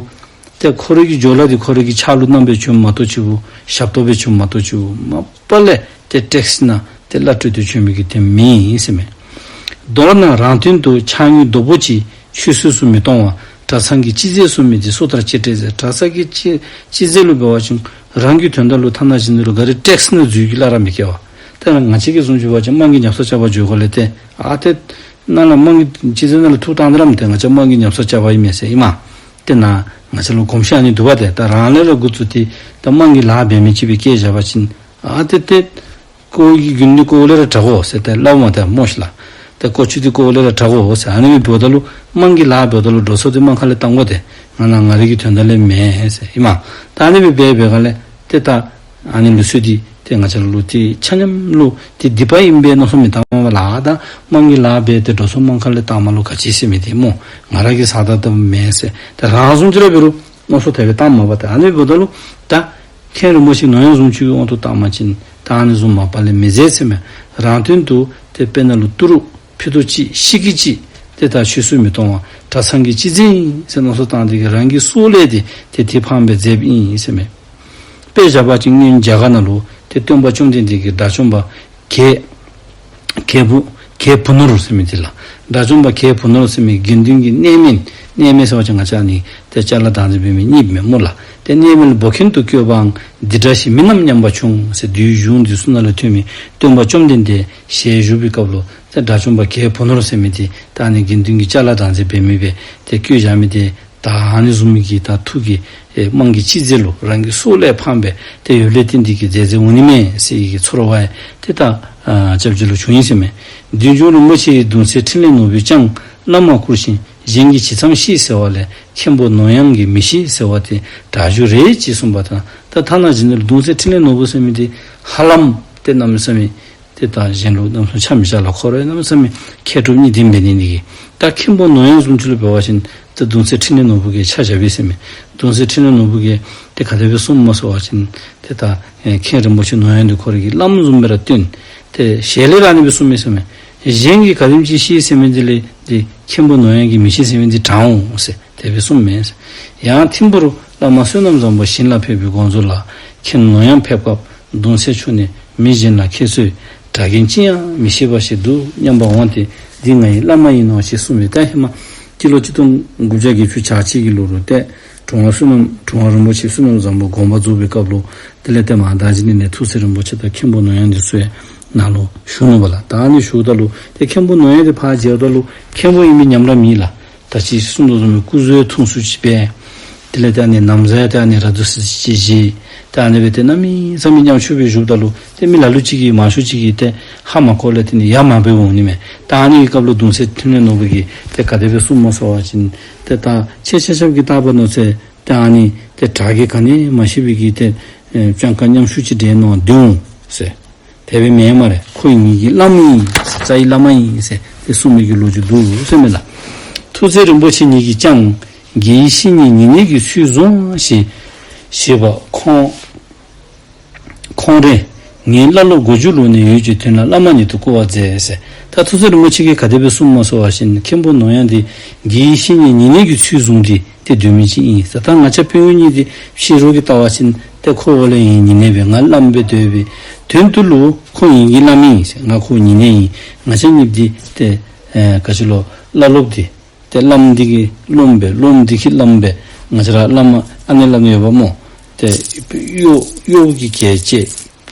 ཏེ་ཁོ་རའི་གི་ཇོ་ལ་འདི་ཁོ་རའི་གི་ཕྱག་ལུ་བསྣམས་སྦེ་བྱོནམ་མ་གཏོགས་ཅིག་པོ་ཞབས་ཏོག་སྦེ་བྱོནམ་མ་གཏོགས་ཅིག་པོ་མ་པ་ལས་ཏེ་ཊེགསི་ནང་ཏེ་གླ་སྤྲོད་དེ་བྱོན་མི་གི་དེ་མེད་ཨིན་ཟེར་མས། མདོར་ན་རང་དོན་དུ་ཕྱག་དངུལ་རྡོག་པོ་ཅིག་ཆུད་ཟོས་སུ་མི་གཏོང་བར་གྲྭ་ཚང་གི་སྤྱི་རྫས་གསུངས་མི་འདི་སུ་ལྟར་གཅེས་སྤྲས་མཛད། གྲྭ་ཚང་གི་སྤྱི་སྤྱི་རྫས་ལུ་འབད་བ་ཅིན་རང་གི་དོན་དག་ལུ་ཐ་ན་ཅིག་ནི་ལུ་ག་ར་ཊེགསི་ནང་འཛུལ་གྱི་སླབ་ར་མི་སྐྱེལ་བ། ཏེ་ང་བཅས་ཀྱི་བཟུམ་ཅིག་འབད་བ་ཅིན་དམངས་ཀྱི་ཉར་ཚགས་བཅའ་བར་འགྱོ་དགོཔ་ལས་ཏེ་ཨ་ཏེ་ནཱ་ལས་དམངས་ཀྱི་སྤྱི་རྫས་ནང་ལས་འཐུ་བཏང་དེ་ར་མི་ཏེ་ང་བཅས་དམངས་ཀྱི་ཉར་ཚགས་བཅའ་བར་ཨིན་མས་ཟེར་ཨིན་མས། ཏེ་ནཱ་ང་བཅས་ལུ་གོམས་གཤིས་ཨ་ནི་འདུག་པ། ཏེ་ད་རང་ལས་ར་འགོ་བཙུགས་ཏེ་ད་དམངས་ཀྱི་ལཱ་འབད་མི་ཅིག་སྦེ་བསྐྱལ་བཞག་པ་ཅིན་ཨ་ཏེ་ཏེ་ཀོ་བའི་གི་རྒྱུན་འདི་ཀོ་བ་ལས་ར་དྲག་གོ་ཟེར་ཏེ་སླབ་མས་ཏེ་སྨོ་ཤིག་ལགས། ཏེ་ཀོ་ཆུ་འདི་ཀོ་བ་ལས་ར་དྲག་གོ་ཟེར། ཨ་ནི་སྦེ་འབདཝ་ད་ལུ་དམངས་ཀྱི་ལཱ་འབདཝ་ད་ལུ་འགྲོ་སོང་འདི་དམངས་ཁ་ལས་བཏང་དགོ། ཏེ་ང་ནཱ་ང་རའི་གི་དོན་དག་ལས་མེན་ཟེར་ཨིན་མས། ད་ཨ་ནི་སྦེ་འབད་བའི་སྒང་ལས་ཏེ་ད་ཨ་ནི་ལུགས་སྲོལ་འདི་ཏེ་ང་བཅས་ལུ་ཏེ་ཆ་མཉམ་ལུ་ཏེ་སྡིག་པ་ཨིན་པས་མནོ་བསམ་མི་བཏང་མས་པ་ལགས། ད་དམངས་ཀྱི་ལཱ་འབད་དེ་འགྲོ་སོང་དམངས་ཁ་ལས་བཏངམ་ལུ་ག་ཅི་ཟེར་མི་འདི་སྨོ། ང་ར་གིས་ཟ་ད་བཏངམ་མེན་ཟེར་ཏེ་རང་བཟུམ་ཅིག་ར་འབད་རུང་མནོ་བསམ་དེ་སྦེ་བཏངམ་མས་པ། ཏེ་ཨ་ནི་འབདཝ་ད་ལུ་ད་མཁན་རིན་པོ་ཆེ་ནོར་གཡང་བཟུམ་ཅིག་གི་དབང་དུ་བཏང་པ་ཅིན་ད་ཨ་ནི་བཟུམ་མ་པ་ལས་མི་མཛད་ཟེར་མས། རང་དོན་དུ་ཏེ་དཔེར་ན་ལུ་ཏི་རུ་ཕྱེ་ཏོག་ཅིག་ཤིང་གི་ཅིག་ཏེ་ད་ཆུད་ཟོས་མི་གཏོང་བར་གྲྭ་ཚང་གི་སྤྱི་རྫས་ཨིན་ཟེར་མནོ་བསམ་བཏང་སྟེ་གི་རང་གི་སྲོག་ལས་ཏེ་ཏེ་དེ་ཕངས་པའི་མཛདཔ་ཨིན་ཟེར་མས། དཔེ་བཞག་པ་ཅིན་སྔོན་རྒྱ་གར་ནང་ལུ་ཏེ་སྟོན་པ་བཅོམ་ལྡན་འདས་ཀྱིས་དགྲ་བཅོམ་པ་གྱད་གྱད་བུ་གྱད་བུ་ནོར་ཟེར་མི་འདི་ལགས། དགྲ་བཅོམ་པ་གྱད་བུ་ནོར་ཟེར་མི་དགེ་འདུན་གྱི་གནས་མལ། གནས་མལ་ཟེར་བ་ཅིན་ང་བཅས་ཨ་ནི་ཏེ་ཅ་ལ་བདག་འཛིན་འབད་མི་གཉིསཔོ་མས་སྨོ་ལགས། ཏེ་གནས་མལ་འབོར་ཁེན་དུ་བཀོད་པའང་འདི་འདྲ་ཞིག་མིན་ནམ་སྙམ་པ་བྱུང་ཟེར། བདུད་གཞུང་འདི་ཚུ་ནང་ལས་ཐོན་མི་སྟོན་པ་བཅོམ་ལྡན་འདས་ཞལ་བཞུགས་པའི་སྐབས་ལུ་ཏེ་དགྲ་བཅོམ་པ་གྱད་བུ་ནོར་ཟེར་མི་འདི་ད་ཨ་ནི་དགེ་འདུན་གྱི་ཅ་ལ་བདག་འཛིན་འབད་མི་སྦེ་ཏེ་བཀོད་བཞག་མི་འདི་ད་ཨ་ནི་བཟུམ་མའི་གི་ད་ཐུགས་ཀྱི་ཨེ་དམངས་ཀྱི་སྤྱི་རྫས་ལུ་རང་གི་སྲོག་ལས་ཕངས་པའི་ཏེ་ཡོདཔ་ལས་བརྟེན་ཏེ་གི་མཛད་མཛདཔ་འོང་ནི་མས་ཟེར་བའི་གི་ཚོར་བ་ཡང་ཏེ་ད་ཨ་སྐྱབས་རྗེ་ལུ་བྱུང་ཡི་ཟེར་མས། བདུད་འཇོམས་རིན་པོ་ཆེ་ཡི་གདུང་སྲས་འཕྲིན་ལས་ནོར་བུས་ཀྱང་། བླ་མ་བཀུར་ཞིང་གཞན་གྱིས་ཇི་ཙམ་བཤད་ཟེར་བ་ལས། མཁན་པོ་ནོར་གཡང་གིས་མི་ཤེས་ཟེར་བ་དེ་དྲག་རྒྱུ་རེད་ཅེས་གསུངས་པ་དང་། ད་ཐ་ན་ཅིག་ནི་གདུང་སྲས་འཕྲིན་ལས་ནོར་བུ་ཟེར་མི་དེ་ཧ་ལམ་ཏེ་གནམ་མེད་ས་མེད་ཏེ་ད་གཞན་ལུ་གནམ་མེད་ས་མེད་ཆ་མི་བཞག་ལགས། ཁོ་ར་གནམ་མེད་ས་མེད་མཁས་གྲུབ་གཉིས་ལྡན་འབད་ནི་འདི་གིས། ད་མཁན་པོ་ནོར་གཡང་བཟུམ་ཅིག་ལུ་འབད་བ་ཅིན་ཏེ་གདུང་སྲས་འཕྲིན་ལས་ནོར་བུ་གིས་ཆ་བཞག་པས་ཟེར་མས། གདུང་སྲས་འཕྲིན་ལས་ནོར་བུ་གིས་ཏེ་ག་དེ་སྦེ་གསུངམ་སྨོ་ཟེར་བ་ཅིན་ཏེ་ད་ཨེ་མཁན་རིན་པོ་ཆེ་ནོར་གཡང་འདི་ཁོ་ར་གི་བླམ་བཟུམ་སྦེ་ར་བསྟེན། ཏེ་ཞལ་ལས་ར་ཨ་ནི་སྦེ་གསུངམ་མས་ཟེར་མས། གཞན་གྱིས་ག་དེམ་ཅིག་བཤད་ཟེར་མི་འདི་ལས་ཏེ་མཁན་པོ་ནོར་གཡང་གིས་མི་བཤད་ཟེར་མི་འདི་དྲག་འོང་ཟེར་དེ་སྦེ་གསུངམ་མས་ཟེར། ཡང་ཐིམ་ཕུག་བླ་མ་བསོད་ནམས་བཟང་པོ་ཞིང་ལ་ཕེབས་པའི་དགོངས་རྫོགས་ལ། མཁན་ནོར་གཡང་ཕེབས་སྐབས་གདུང་སྲས་མཆོག་ནས་མི་གཞན་ལ་ཁྱེད་ཚོས་གྲྭ་རྒན་ཅི་ཡང་མི་ཤེས་པ་ཞིག་འདུག་སྙམ་པ་འོང་སྟེ། འདི་ང་ཡི་བླ་མ་ཡིན་ནོ་ཞེས་གསུངས་པས། ད་ཧེ་མ་སྤྱི་ལོ་ཆིག་སྟོང་དགུ་བརྒྱ་བརྒྱད་ཅུ་གྱ་གཅིག་གི་ལོ་རུ་ཏེ་གྲུབ་དབང་བསོད་ནམས་གྲུབ་དབང་རིན་པོ་ཆེ་བསོད་ནམས་བཟང་པོ་དགོངས་པ་རྫོགས་པའི་སྐབས་ལུ་དེ་ལས་ཏེ་མར་རྡོ་རྗེ་གླིང་ནས་ཐུགས་སྲས་རིན་པོ་ཆེ་དང་མཁན་པོ་ནོར་གཡང་འདི་ཚུ་ཡང་ནཱ་ལུ་བཞུགས་ནུག་པ་ལགས། ད་ཨ་ནི་བཞུགསཔ་ད་ལུ་ཏེ་མཁན་པོ་ནོར་གཡང་འདི་ཕར་མཇལཝ་ད་ལུ་མཁན་པོ་ཨིན་པའི་ཉམས་ར་མེད་ལགས། ད་ཅི་གསུངས་དོ་བཟུམ་སྦེ་སྐུ་གཟུགས་ཐུང་སུ་ཅིག་སྦེ། དེ་ལས་ཏེ་ཨ་ནི་ན་བཟའ་ཡང་ཏེ་ཨ་ནི་ར་དུ་སི་ཅིག་བཞེས། ཏེ་ཨ་ནི་སྦེ་ཏེ་གནམ་མེད་ས་མེད་ཉམ་ཆུང་སྦེ་བཞུགསཔ་ད་ལུ་ཏེ་མི་ལ་ལུ་ཅིག་གིས་མང་ཤོས་ཅིག་གིས་ཏེ་ཧ་མ་གོ་ལས་ཏེ་ནི་ཡ་མ་འབད་འོང་ནི་མས། ད་ཨ་ནི་གི་སྐབས་ལུ་གདུང་སྲས་ཐུབ་བསྟན་ནོར་བུ་གིས་ཏེ་ག་དེ་སྦེ་གསུངསམ་སྨོ་ཟེར་བ་ཅིན་ཏེ་ད་ཁྱེད་ཆ་ཁྱབ་ཀྱིས་བལྟ་བ་ནོར་ཚེ་ཏེ་ཨ་ནི་ཏེ་དྲག་གི་ག་ནི་མ་ཤེས་པའི་གི་ཏེ་ཨེ་སྤྱང་ཀ་ཉམ་ཆུང་ཅིག་འདྲས་མནོ་སྡོད་འོང་ཟེར། དེ་སྦེ་མེན་སྨ་རེ། ཁོ་ངེ་གི་བླ་མ་ཨིན། རྩ་བའི་བླ་མ་ཨིན་ཟེར་ཏེ་གསུངས་མི་གི་ལོ་རྒྱུས་འདུག་ཟེར་མས་ལགས། ཐུགས་སྲས་རིན་པོ་ཆེ་ཉིད་ཀྱིས་ཀྱང་དགེ་བའི་བཤེས་གཉེན་ཉེ་གནས་ཀྱི་ཚུལ་བཟུང་ཞེས་ཞེས་པ་ཁོང་ཁོང་རེ་ངའི་བླ་སློབ་མགོ་མཇུག་ལུགས་ནས་ཡོད་ཀྱི་དོན་ལ་བླ་མ་ཉིད་དུ་བསྐུལ་བར་མཛད་ཟེར། ད་ཐུགས་སྲས་རིན་པོ་ཆེ་གིས་ག་དེ་སྦེ་གསུངསམ་སྨོ་ཟེར་བ་ཅིན་མཁན་པོ་ནོར་གཡང་འདི་དགེ་བའི་བཤེས་གཉེན་ཉེ་གནས་ཀྱི་ཚུལ་བཟུང་སྟེ་ཏེ་སྡོད་མི་ཅིག་ཨིན་ཟེར། ད་ང་བཅས་དཔོན་གཡོག་གཉིས་འདི་ཕྱི་རོལ་གྱིས་བལྟ་བ་ཅིན་ཏེ་ཁོ་འོག་ལས་ངེའི་ཉེ་གནས་སྦེ་ང་བླམ་སྦེ་སྡོད་པའི་དོན་དུ་ལུ་ཁོ་ངེ་གི་བླ་མ་ཨིན་ཟེར། ང་ཁོ་ཉེ་གནས་ཨིན། ང་བཅས་གཉིས་འདི་ཏེ་ཨེ་ག་ཅི་ལོ་བླ་སློབ་འདི་ཏེ་བླམ་འདི་གི་སློབམ་སྦེ་སློབམ་འདི་གི་བླམ་སྦེ་ང་བཅས་ར་བླ་མ་ཨ་ནི་བླམ་ཡོདཔ་སྨོ། ཏེ་གཡོག་གཡོག་གི་གྱད་བཅས།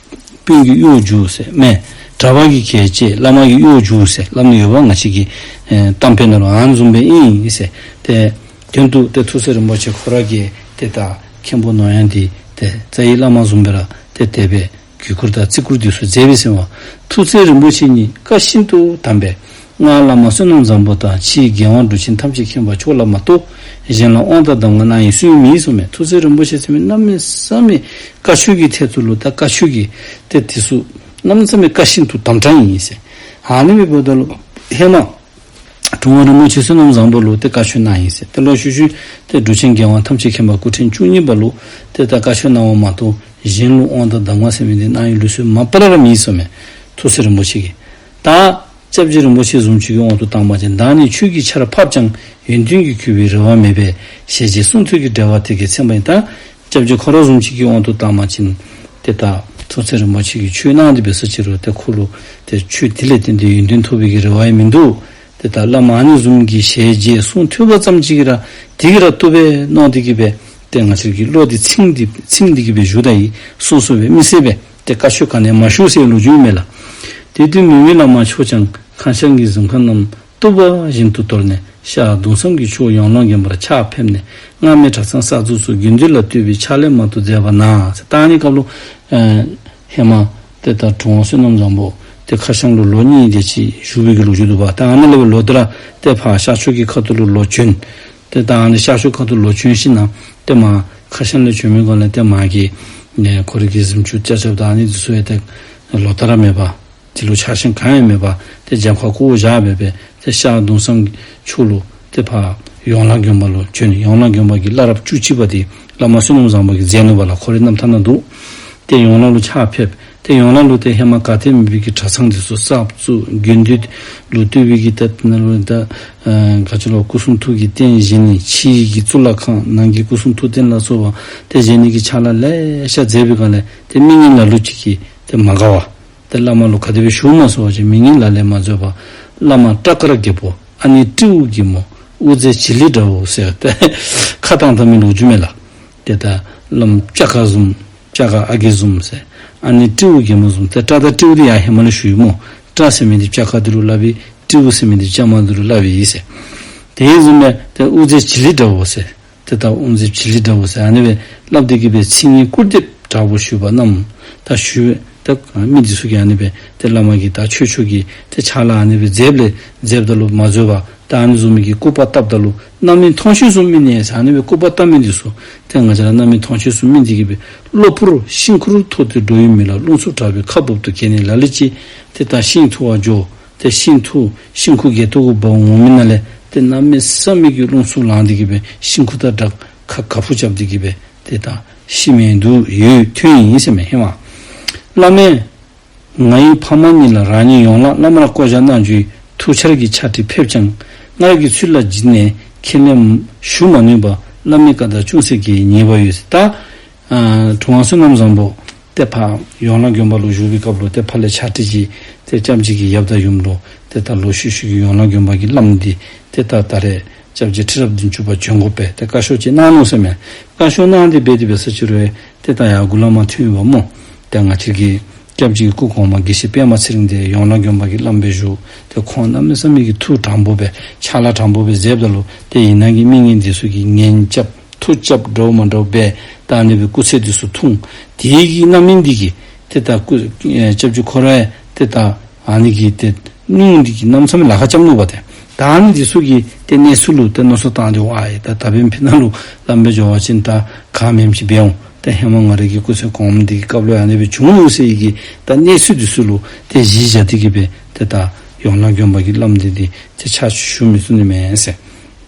དཔོན་གྱི་གཡོག་རྒྱུག་ཟེར་མས། གྲྭ་པ་གི་གྱད་བཅས་བླ་མ་གི་གཡོག་རྒྱུག་ཟེར་བླམ་ཡོདཔ་ང་བཅས་ཀྱི་ཨེ་གཏམ་དཔེ་ནང་ལུ་ཨ་ནི་བཟུམ་སྦེ་ཨིན་ཟེར། ཏེ་དོན་དུ་ཏེ་ཐུགས་སྲས་རིན་པོ་ཆེ་ཁོ་ར་གིས་ཏེ་ད་མཁན་པོ་ནོར་གཡང་འདི་ཏེ་རྩ་བའི་བླ་མ་བཟུམ་སྦེ་ར་ཏེ་དེ་སྦེ་གུས་བཀུར་དང་བརྩི་བཀུར་འདི་ཚུ་མཛད་པས་ཟེར་མས། ཐུགས་སྲས་རིན་པོ་ཆེ་ཉིད་བཀའ་ཤིན་ཏུ་དམ་པས། སྔགས་བླ་མ་བསོད་ནམས་བཟང་པོ་དང་ཕྱིའི་རྒྱལ་དབང་འབྲུག་ཆེན་ཐམས་ཅད་མཁྱེན་པ་མཆོག་ལ་མ་གཏོགས་གཞན་ལ་དབང་དང་གདམས་ངག་གནང་ཡི་སུ་ཡང་མེད་གསུངས་མས། ཐུགས་སྲས་རིན་པོ་ཆེ་ཟེར་མི་གནམ་མེད་ས་མེད་བཀའ་ཆོས་ཀྱི་ཐད་དུ་ལུ་ད་བཀའ་ཆོས་ཀྱི་ཏེ་དེ་ཚུ་གནམ་མེད་ས་མེད་བཀའ་ཤིན་ཏུ་དམ་དྲགས་ཨིན་ཟེར། ཨ་ནི་སྦེ་འབདཝ་ད་ལུ་ཧེ་མ་གྲུབ་དབང་རིན་པོ་ཆེ་བསོད་ནམས་བཟང་པོ་ལུ་ཏེ་བཀའ་ཆོས་གནང་ཡི་ཟེར། ཏེ་ལོག་ཤུལ་ཤུལ་ཏེ་འབྲུག་ཆེན་རྒྱལ་དབང་ཐམས་ཅད་མཁྱེན་པ་སྐུ་ཕྲེང་བཅུ་གཉིས་པ་ལུ་ཏེ་ད་བཀའ་ཆོས་གནང་བ་མ་གཏོགས་གཞན་ལུ་དབང་དང་གདམས་ངག་ཟེར་མི་འདི་གནང་ཡི་ལུགས་སྲོལ་མ་པ་ལས་ར་མེད་གསུངས་མས། ཐུགས་སྲས་རིན་པོ་ཆེ་གིས། ད་སྐྱབས་རྗེ་རིན་པོ་ཆེ་བཟུམ་ཅིག་གི་དབང་དུ་བཏང་བ་ཅིན་བདག་ནི་ཆོས་ཀྱི་ཆར་ཕབ་ཀྱང་ཡོན་ཏན་གྱིས་གོས་པའི་རེ་བ་མེད་པས། ཞེས་བྱས་གསུང་ཐོས་ཀྱི་འབྲེལ་བ་དེ་གིས་མཚོན་པ་ཡིན། ད་སྐྱབས་རྗེ་ཁོ་ར་བཟུམ་ཅིག་གི་དབང་དུ་བཏང་བ་ཅིན་ཏེ་ད་ཐུགས་སྲས་རིན་པོ་ཆེ་གིས་ཆོས་གནང་སྟེ་འབད་ས་ཅིག་རུང་ཏེ་ཁོ་ལུ་ཏེ་ཆོས་དེ་ལས་བརྟེན་ཏེ་ཡོན་ཏན་ཐོབ་པའི་གི་རེ་བ་ཡང་མིན་འདུག། ཏེ་ད་བླ་མ་ཨ་ནི་བཟུམ་གྱི་ཞལ་མཇལ་གསུང་ཐོས་པ་ཙམ་ཅིག་གིས་ར་དེ་གིས་ར་བཏུབ་པས་མནོ་སྟེ་གི་སྦེ་ཏེ་ང་བཅས་ཀྱི་བློ་འདི་ཚིམ་སྟེ་ཚིམ་སྟེ་གི་སྦེ་བཞུགས་ད་ཡི། སོ་སོ་སྦེ་མི་གསལ་སྦེ་ཏེ་བཀའ་ཆོས་ག་ནི་ཡང་མ་ཞུ་ཟེར་ལོ་རྒྱུས་མས་ལགས། དེ་དུས་མི་མེད་བླ་མ་མཆོག་ཀྱང་ཁ་བྱང་གི་གཟིམ་ཁང་རྣམས་བཏུབ་པ་བཞིན་དུ་དོར་ནས་ཤར་གདུང་བསམ་གྱི་ཕྱོགས་ཡོངས་ལ་དགོན་པར་ཕྱག་ཕེབས་ནས་སྔར་མེད་གྲྭ་ཚང་གསར་འཛུགས་སུ་དགེ་འདུན་ལ་བསྟོད་པའི་ཕྱག་ལས་མང་དུ་མཛད་པ་ན་ཟེར། ད་ཨ་ནི་སྐབས་ལུ་ཨེ་ཧེ་མ་ཏེ་ད་གྲུབ་དབང་བསོད་ནམས་བཟང་པོ་ཏེ་ཁ་བྱང་ལུ་ལོ་གཉིས་དེ་ཅིག་བཞུགས་པའི་གི་ལོ་རྒྱུས་འདུག་པ། ད་ཨ་ནི་ལས་སྦེ་ལོག་སྟེ་ར་ཏེ་ཕར་ཤར་ཕྱོགས་ཀྱི་ཁ་ཐུག་ལུ་ལོག་བྱོན། ཏེ་ད་ཨ་ནི་ཤར་ཕྱོགས་ཁ་ཐུག་ལོག་བྱོན་ཞིནམ་ཏེ་མར་ཁ་བྱང་ལས་བྱོན་མི་སྒང་ལས་ཏེ་མར་གྱི་ཨེ་ཁོ་རའི་གི་གཟིམ་ཆུང་ཅ་ཅ་ད་ཨ་ནི་འདི་ཚུ་ཡང་ཏེ་ལོག་ལྟ་ར་མེད་པར་དེ་ལུ་ཆགས་ཞེན་གང་ཡང་མེད་པར་ཏེ་རྒྱབ་ཁར་བཀོ་བཞག་སྦེ་སྦེ་ཏེ་ཤར་གདུང་བསམ་ཕྱོགས་ལུ་ཏེ་ཕར་ཡོངས་ལ་དགོན་པ་ལུ་བྱོན། ཡོངས་ལ་དགོན་པ་གི་བླ་རབས་བཅུ་གཅིག་པ་འདི་བླ་མ་བསོད་ནམས་བཟང་པོ་གིས་མཛད་ནུག་པ་ལགས། ཁོ་རའི་རྣམ་ཐར་ནང་འདུག། ཏེ་ཡོངས་ལ་ལུ་ཕྱག་ཕེབས། ཏེ་ཡོངས་ལ་ལུ་ཏེ་ཧེ་མ་ག་ཏེ་མེད་པའི་གི་གྲྭ་ཚང་འདི་ཚུ་གསར་བཙུགས། དགེ་འདུན་ལུ་བསྟོད་པའི་གི་ཏེ་ནང་ལུ་ད་ཨ་ག་ཅི་ལོ་སྐུ་གསུང་ཐུགས་ཀྱི་རྟེན་བཞེངས་ནི། ཕྱི་གི་གཙུག་ལག་ཁང་ནང་གི་སྐུ་གསུང་ཐུགས་རྟེན་ལ་སོགས་པ་ཏེ་བཞེངས་ནི་གི་ཕྱག་ལཱ་ལེ་ཤ་མཛད་པའི་སྒང་ལས་ཏེ་མི་ངན་ལ་ལུ་ཅིག་གིས་ཏེ་མ་དགའ་བར་ཏེ་བླ་མ་ལུ་ག་དེ་སྦེ་ཞུཝ་སྨོ་ཟེར་བ་ཅིན་མི་ངན་ལ་ལས་མ་བཟོད་པར་བླ་མ་སྐྲ་དཀར་རྒྱལ་པོ་ཨ་ནེ་སྤྲེའུ་རྒན་མོ་དབུ་མཛད་བྱི་ལི་འདྲ་བོ་ཟེར་ཏེ་ཁ་བཏང་བཏང་མི་ལོ་རྒྱུས་མས་ལགས། ཏེ་ད་བླམ་སྤྱ་ཁ་བཟུམ་སྤྱ་ཁ་ཨ་རྒས་བཟུམ་ཟེར་ཨ་ནེ་སྤྲེའུ་རྒན་མོ་བཟུམ་ཏེ་སྐྲ་དང་སྤྲེའུ་འདི་ཡང་ཧེ་མ་ལས་ཞུ་ཡི་སྨོ། སྐྲ་ཟེར་མི་འདི་སྤྱ་ཁ་འདི་ལུ་སླབ་ཨིན། སྤྲེའུ་ཟེར་མི་འདི་སྤྱ་མ་འདི་ལུ་སླབ་ཨིན་ཟེར། དེ་བཟུམ་སྦེ་ཏེ་དབུ་མཛད་བྱི་ལི་འདྲ་བོ་ཟེར། ཏེ་ད་དབུ་མཛད་བྱི་ལི་འདྲ་བོ་ཟེར་ཨ་ནི་སྦེ་སླབ་སྟེ་གི་སྦེ་ཚིག་ངན་སྐུར་འདེབས་དྲག་པོ་ཞུས་པ་རྣམས་ད་ཞུ་ད་མི་འདི་ཚུ་གིས་ཨ་ནི་སྦེ་ཏེ་བླ་མ་གིས་ད་ཆོས་ཕྱོགས་ཀྱི་ཏེ་ཕྱག་ལཱ་ཨ་ནི་སྦེ་མཛདཔ་ལས་མཛདཔ་ད་ལུ་མ་བཟོད་པར་ད་ཨ་ནི་བཟུམ་མའི་གི་སྐུར་པ་བཏབ་ད་ལུ་རྣམ་སྨིན་མཐོང་ཆོས་སུ་སྨིན་ནས་ཟེར་ཨ་ནི་སྦེ་སྐུར་པ་བཏབ་མི་འདི་ཚུ་ཏེ་ང་བཅས་ར་རྣམ་སྨིན་མཐོང་ཆོས་སུ་སྨིན་ཏེ་གི་སྦེ་གློ་བུར་ཤིང་ཁུར་ཐོགས་ཏེ་འགྲོ་ཡི་མི་ལ་རླུང་འཚུབ་དྲག་པོས་ཁ་སྦུབ་ཏུ་གས་ནས་ལ་ལུ་ཅིག་ཏེ་ད་ཤིང་འཐུ་བར་འགྱོ། ཏེ་ཤིང་འཐུ་ཤིང་ཁུ་གས་ཏོ་གུ་འབག་འོང་མི་ནང་ལས་ཏེ་གནམ་མེད་ས་མེད་ཀྱི་རླུང་འཚུབ་ལངས་ཏེ་གི་སྦེ་ཤིང་ཁུ་དང་སྦྲགས་ཁ་ཁ་ཕུ་རྐྱབ་སྟེ་གི་སྦེ་ཏེ་ད་ཤི་མི་འདུག་ཡོད་ཐོན་ཡི་ཟེར་མས། ཧེ་མ་བླ་མས་ང་ཡི་ཕ་མ་གཉིས་ལ་རང་ཉིད་ཡོངས་ལ་བླ་མར་བསྐོ་བཞག་གནང་རྒྱུའི་ཐུགས་འཆར་གྱི་ཕྱག་བྲིས་ཕེབས་ཀྱང་སྔར་གྱི་ཚུལ་ལ་བརྩིས་ནས་ཁས་ལེན་ཞུ་མ་ནུས་པ་བླ་མའི་བཀའ་ལྟར་ཅུང་ཟད་ཀྱིས་ཉེས་པ་ཡོད་ཟེར། ད་ཨ་གྲུབ་དབང་བསོད་ནམས་བཟང་པོ་ཏེ་ཕར་ཡོངས་ལ་དགོན་པ་ལུ་བཞུགས་པའི་སྐབས་ལུ་ཏེ་ཕར་ལས་ཕྱག་བྲིས་ཅིག་ཏེ་སྐྱབས་རྗེ་གི་ཡབ་དང་ཡུམ་ལུ་ཏེ་ད་ལོག་ཤུལ་ཤུལ་གྱི་ཡོངས་ལ་དགོན་པ་གི་བླམ་འདི་ཏེ་ད་ད་རེས་སྐྱབས་རྗེ་ཁྲི་རབས་བདུན་ཅུ་པ་བྱོན་དགོ་པས་ཏེ་བཀའ་ཤོག་ཅིག་གནང་ནུག་ཟེར་མས། བཀའ་ཤོག་གནང་སྟེ་འབད་དེ་འབད་ས་ཅིག་རུང་ཡང་ཏེ་ད་ཡར་འགུ་ལས་མར་ཐོན་ཡོདཔ་སྨོ། ཏེ་ང་བཅས་ཀྱི་ སྐྱབས་རྗེ་གི་སྐུ་གོང་མ་དགེ་བཤེས་པདྨ་ཚེ་རིང་དེ་ཡོངས་བླ་དགོན་པ་གི་བླམ་སྦེ་བཞུགས། ཏེ་ཁོང་གནམ་མེད་ས་མེད་ཀྱི་ཐུགས་དྲང་པོ་སྦེ་ཕྱག་ལཱ་དྲང་པོ་སྦེ་མཛདཔ་ད་ལུ་ཏེ་ཡིན་ནའི་མི་ངན་འདི་ཚུ་གིས་ངན་རྐྱབ་མཐུ་རྐྱབ་འདྲཝ་མ་འདྲཝ་སྦེ་ད་ཨ་ནི་སྦེ་སྐུ་ཚེ་འདི་ཚུ་ཐུང་། དེ་གི་རྣམ་སྨིན་འདི་གིས་ཏེ་ད་སྐུ་ཨེ་སྐྱབས་རྗེ་ཁོ་ར་ཏེ་ད་ཨ་ནི་གི་ཏེ་སྙུང་འདི་གིས་གནམ་མེད་ས་མེད་ལཱ་ཁག་རྐྱབ་ནུག་པ་ཏེ། ད་ཨ་ནི་འདི་ཚུ་གིས་ཏེ་གནས་ཚུལ་ལུ་ཏེ་མནོ་བསམ་བཏང་སྟེ་ཝའེ་ད་ད་འབདན་ཕི་ནང་ལུ་བླམ་སྦེ་འགྱོ་བ་ཅིན་ད་ག་མེནམ་ཅིག་འབད་འོང་། ཏེ་ཧེ་མ་ང་རའི་གི་སྐུ་ཚེ་གོངམ་འདི་གི་སྐབས་ལུ་ཨ་ནི་སྦེ་བྱུང་ནུག་ཟེར་བའི་གི་ད་གནས་ཚུལ་འདི་ཚུ་ལུ་ཏེ་གཞི་བཞག་སྟེ་གིས་སྦེ་ཏེ་ད་ཡོངས་བླ་དགོན་པ་གི་བླམ་འདི་འདི་ཏེ་ཕྱག་ཕྱིད་ཞུ་མི་ཚུགས་ནི་མས་ཟེར།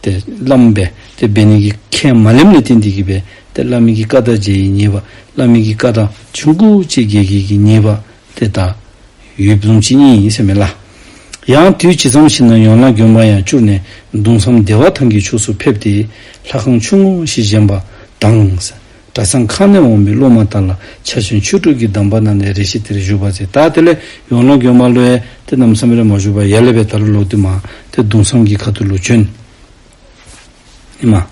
ཏེ་བླམ་སྦེ་ཏེ་འབད་ནི་གི་ཁས་མ་ལེནམ་ལས་བརྟེན་ཏེ་གིས་སྦེ་ཏེ་བླ་མའི་གི་བཀའ་དང་མཇལ་བའི་ཉེས་པ་བླ་མའི་གི་བཀའ་དང་ཆུང་ཀུ་ཅིག་འགལ་གྱི་གི་ཉེས་པ་ཏེ་ད་ཡོདཔ་བཟུམ་ཅིག་ཨིན་ཟེར་མས་ལགས། ཡང་དུས་ཅི་ཙམ་ཞིག་ན་ཡོངས་བླ་དགོན་པ་ཡང་བསྐྱུར་ནས་གདུང་བསམ་བདེ་བ་ཐང་གི་ཕྱོགས་སུ་ཕེབས་ཏེ་ལྷ་ཁང་ཆུང་ངུ་ཞིག་བཞེངས་པ་དང་། གྲྭ་ཚང་ཁག་ནས་འོང་བའི་སློབ་མ་དག་ལ་ཕྱག་ཆེན་ཆོས་དྲུག་གི་གདམས་པ་གནང་ནས་རེ་ཞིག་དེར་བཞུགས་པ་མཛད། ད་དེ་ལས་ཡོངས་བླ་དགོན་པ་ལུ་ཡང་ཏེ་གནམ་མེད་ས་མེད་ར་མ་བཞུགས་པར་ཡར་ལས་སྦེ་ད་རུང་ལོག་སྟེ་མར་ཏེ་གདུང་བསམ་གྱི་ཁ་ཐུག་ལུ་བྱོན། ཨིན་མས།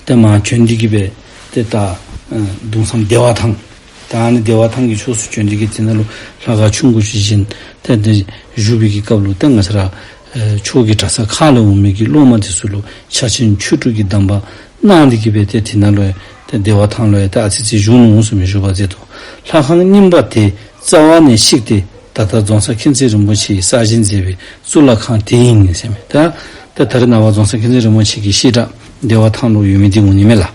ཏེ་མར་བྱོན་ཏེ་གིས་སྦེ་ཏེ་ད་ཨ་གདུང་བསམ་བདེ་བ་ཐང་། ད་ཨ་ནི་བདེ་བ་ཐང་གི་ཕྱོགས་སུ་བྱོན་ཏེ་གིས་ཏེ་ནཱ་ལུ་ལྷ་ཁང་ཆུང་ཀུ་ཅིག་བཞེངས། ཏེ་དེ་བཞུགས་པའི་གི་སྐབས་ལུ་ཏེ་ང་བཅས་ར་ཨེ་ཕྱོགས་ཀྱི་གྲྭ་ཚང་ཁག་ལས་འོང་མི་གི་སློབ་མ་འདི་ཚུ་ལུ་ཕྱག་ཆེན་ཆོས་དྲུག་གི་གདམས་པ་གནང་སྟེ་གིས་སྦེ་ཏེ་དེ་ནང་ལུ་ཡང་ཏེ་བདེ་བ་ཐང་ལུ་ཡང་ཏེ་ཨ་ཙི་ཙི་བཞུགས་ནུག་ཟེར་མས། བཞུགས་པ་མཛད་དོ། ལྷ་ཁང་རྙིང་པ་དེ་རྩ་བ་ནས་བཤིག་སྟེ་ད་ལྟ་རྫོང་གསར་མཁྱེན་བརྩེ་རིན་པོ་ཆེ་གིས་གསར་བཞེངས་མཛད་པའི་གཙུག་ལག་ཁང་དེ་ཨིན་ཟེར་མས། ད་ད་ད་རེས་ནངས་པ་རྫོང་གསར་མཁྱེན་བརྩེ་རིན་པོ་ཆེ་གི་བཤད་གྲྭ་བདེ་བ་ཐང་ལུ་ཡོད་མི་འདི་འོང་ནི་མས་ལགས།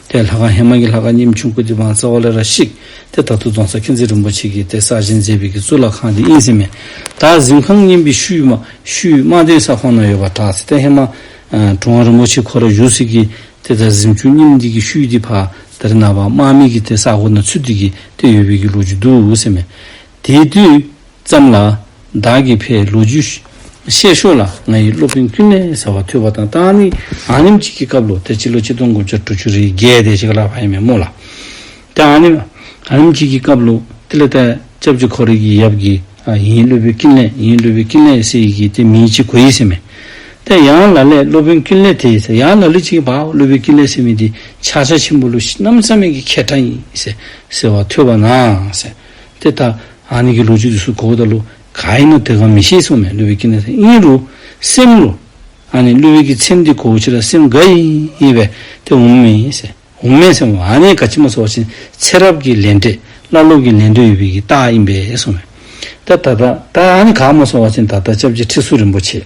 ཏེ་ལྷ་ཁང་ཧེ་མ་གི་ལྷ་ཁང་རྙིངམ་ཆུང་ཀུ་འདི་མར་རྩ་བ་ལས་ར་བཤིག། ཏེ་ད་ལྟོ་རྫོང་གསར་མཁྱེན་བརྩེ་རིན་པོ་ཆེ་གིས་ཏེ་གསར་བཞེངས་མཛད་པའི་གི་གཙུག་ལག་ཁང་འདི་ཨིན་ཟེར་མས། ད་གཟིམ་ཁང་རྙིང་པའི་ཤུལ་མ་ཤུལ་མ་དེ་ས་ཁོངས་ནང་ཡོདཔ་འདྲས་ཟེར། ཏེ་ཧེ་མ་ཨ་གྲུབ་དབང་རིན་པོ་ཆེ་ཁོ་ར་བཞུགས་སའི་གི་ཏེ་ད་གཟིམ་ཆུང་རྙིངམ་འདི་གི་ཤུལ་འདི་ཕར་ད་རེས་ནངས་པ་དམག་མི་གི་ཏེ་ས་གོ་ནང་ཚུད་དེ་གིས་ཏེ་ཡོད་པའི་གི་ལོ་རྒྱུས་འདུག་ཟེར་མས། དེ་དུས་ཙམ་ལ་བདག་གིས་ཕར་ལོ་རྒྱུས་བཤད་ཞོར་ལ་ང་ཡི་སློབ་དཔོན་ཀུན་ལེགས་ཟེར་བ་ཐོས་པ་དང་། ད་ཨ་ནི་ཨ་ནེམ་ཅིག་གི་སྐབས་ལུ་ཏེ་སྤྱི་ལོ་ཆིག་སྟོང་དགུ་བརྒྱ་དྲུག་ཅུ་རེ་བརྒྱད་དེ་ཅིག་ལུ་ཕར་ཨིན་མས་སྨོ་ལགས། ད་ཨ་ནི་ཨ་ནེམ་ཅིག་གི་སྐབས་ལུ་དེ་ལས་ད་སྐྱབས་རྗེ་ཁོ་རའི་གི་ཡབ་ཀྱིས་ཨ་ཡིན་སློབ་དཔོན་ཀུན་ལེགས་ཡིན་སློབ་དཔོན་ཀུན་ལེགས་ཟེར་བའི་གི་ཏེ་མིང་ཅིག་གོ་ཡི་ཟེར་མས། ཏེ་ཡང་ལ་ལས་སློབ་དཔོན་ཀུན་ལེགས་དེ་ཟེར་ཡང་ལ་ལུ་ཅིག་གིས་ཕར་སློབ་དཔོན་ཀུན་ལེགས་ཟེར་མི་འདི་ཕྱག་རྒྱ་ཆེན་པོ་ལུ་གནམ་མེད་ས་མེད་ཀྱི་མཁས་དྲགས་ཨིན་ཟེར་ཟེར་བ་ཐོས་པ་ན་ཟེར། ཏེ་ད་ཨ་ནི་གི་ལོ་རྒྱུས་འདི་ཚུ་གོཝ་ད་ལུ་ག་ཨིན་ན་དེ་སྒང་མི་ཤེས་གསུངམ་མས། སློབ་དཔོན་ཀུན་ལེགས་ཟེར་ཨིན་རུང་སེམས་ལུ་ཨ་ནི་སློབ་དཔོན་གྱི་མཚན་འདི་གོཝ་ཅིག་ར་སེམས་དགའ་ཡི་ཡི་སྦེ་ཏེ་འོང་མི་ཨིན་ཟེར། འོང་མས་ཟེར་སྨོ། ཨ་ནི་ག་ཅི་སྨོ་ཟེར་བ་ཅིན་ཚེ་རབས་ཀྱི་ལས་འབྲས་བླ་སློབ་ཀྱི་ལད་ཟློས་ཡོད་པའི་གི་རྟགས་ཨིན་པས་གསུངམ་མས། ད་ད་ད་ད་ཨ་ནི་ག་སྨོ་ཟེར་བ་ཅིན་ད་ལྟ་སྐྱབས་རྗེ་ཁྲི་ཟུར་རིན་པོ་ཆེ།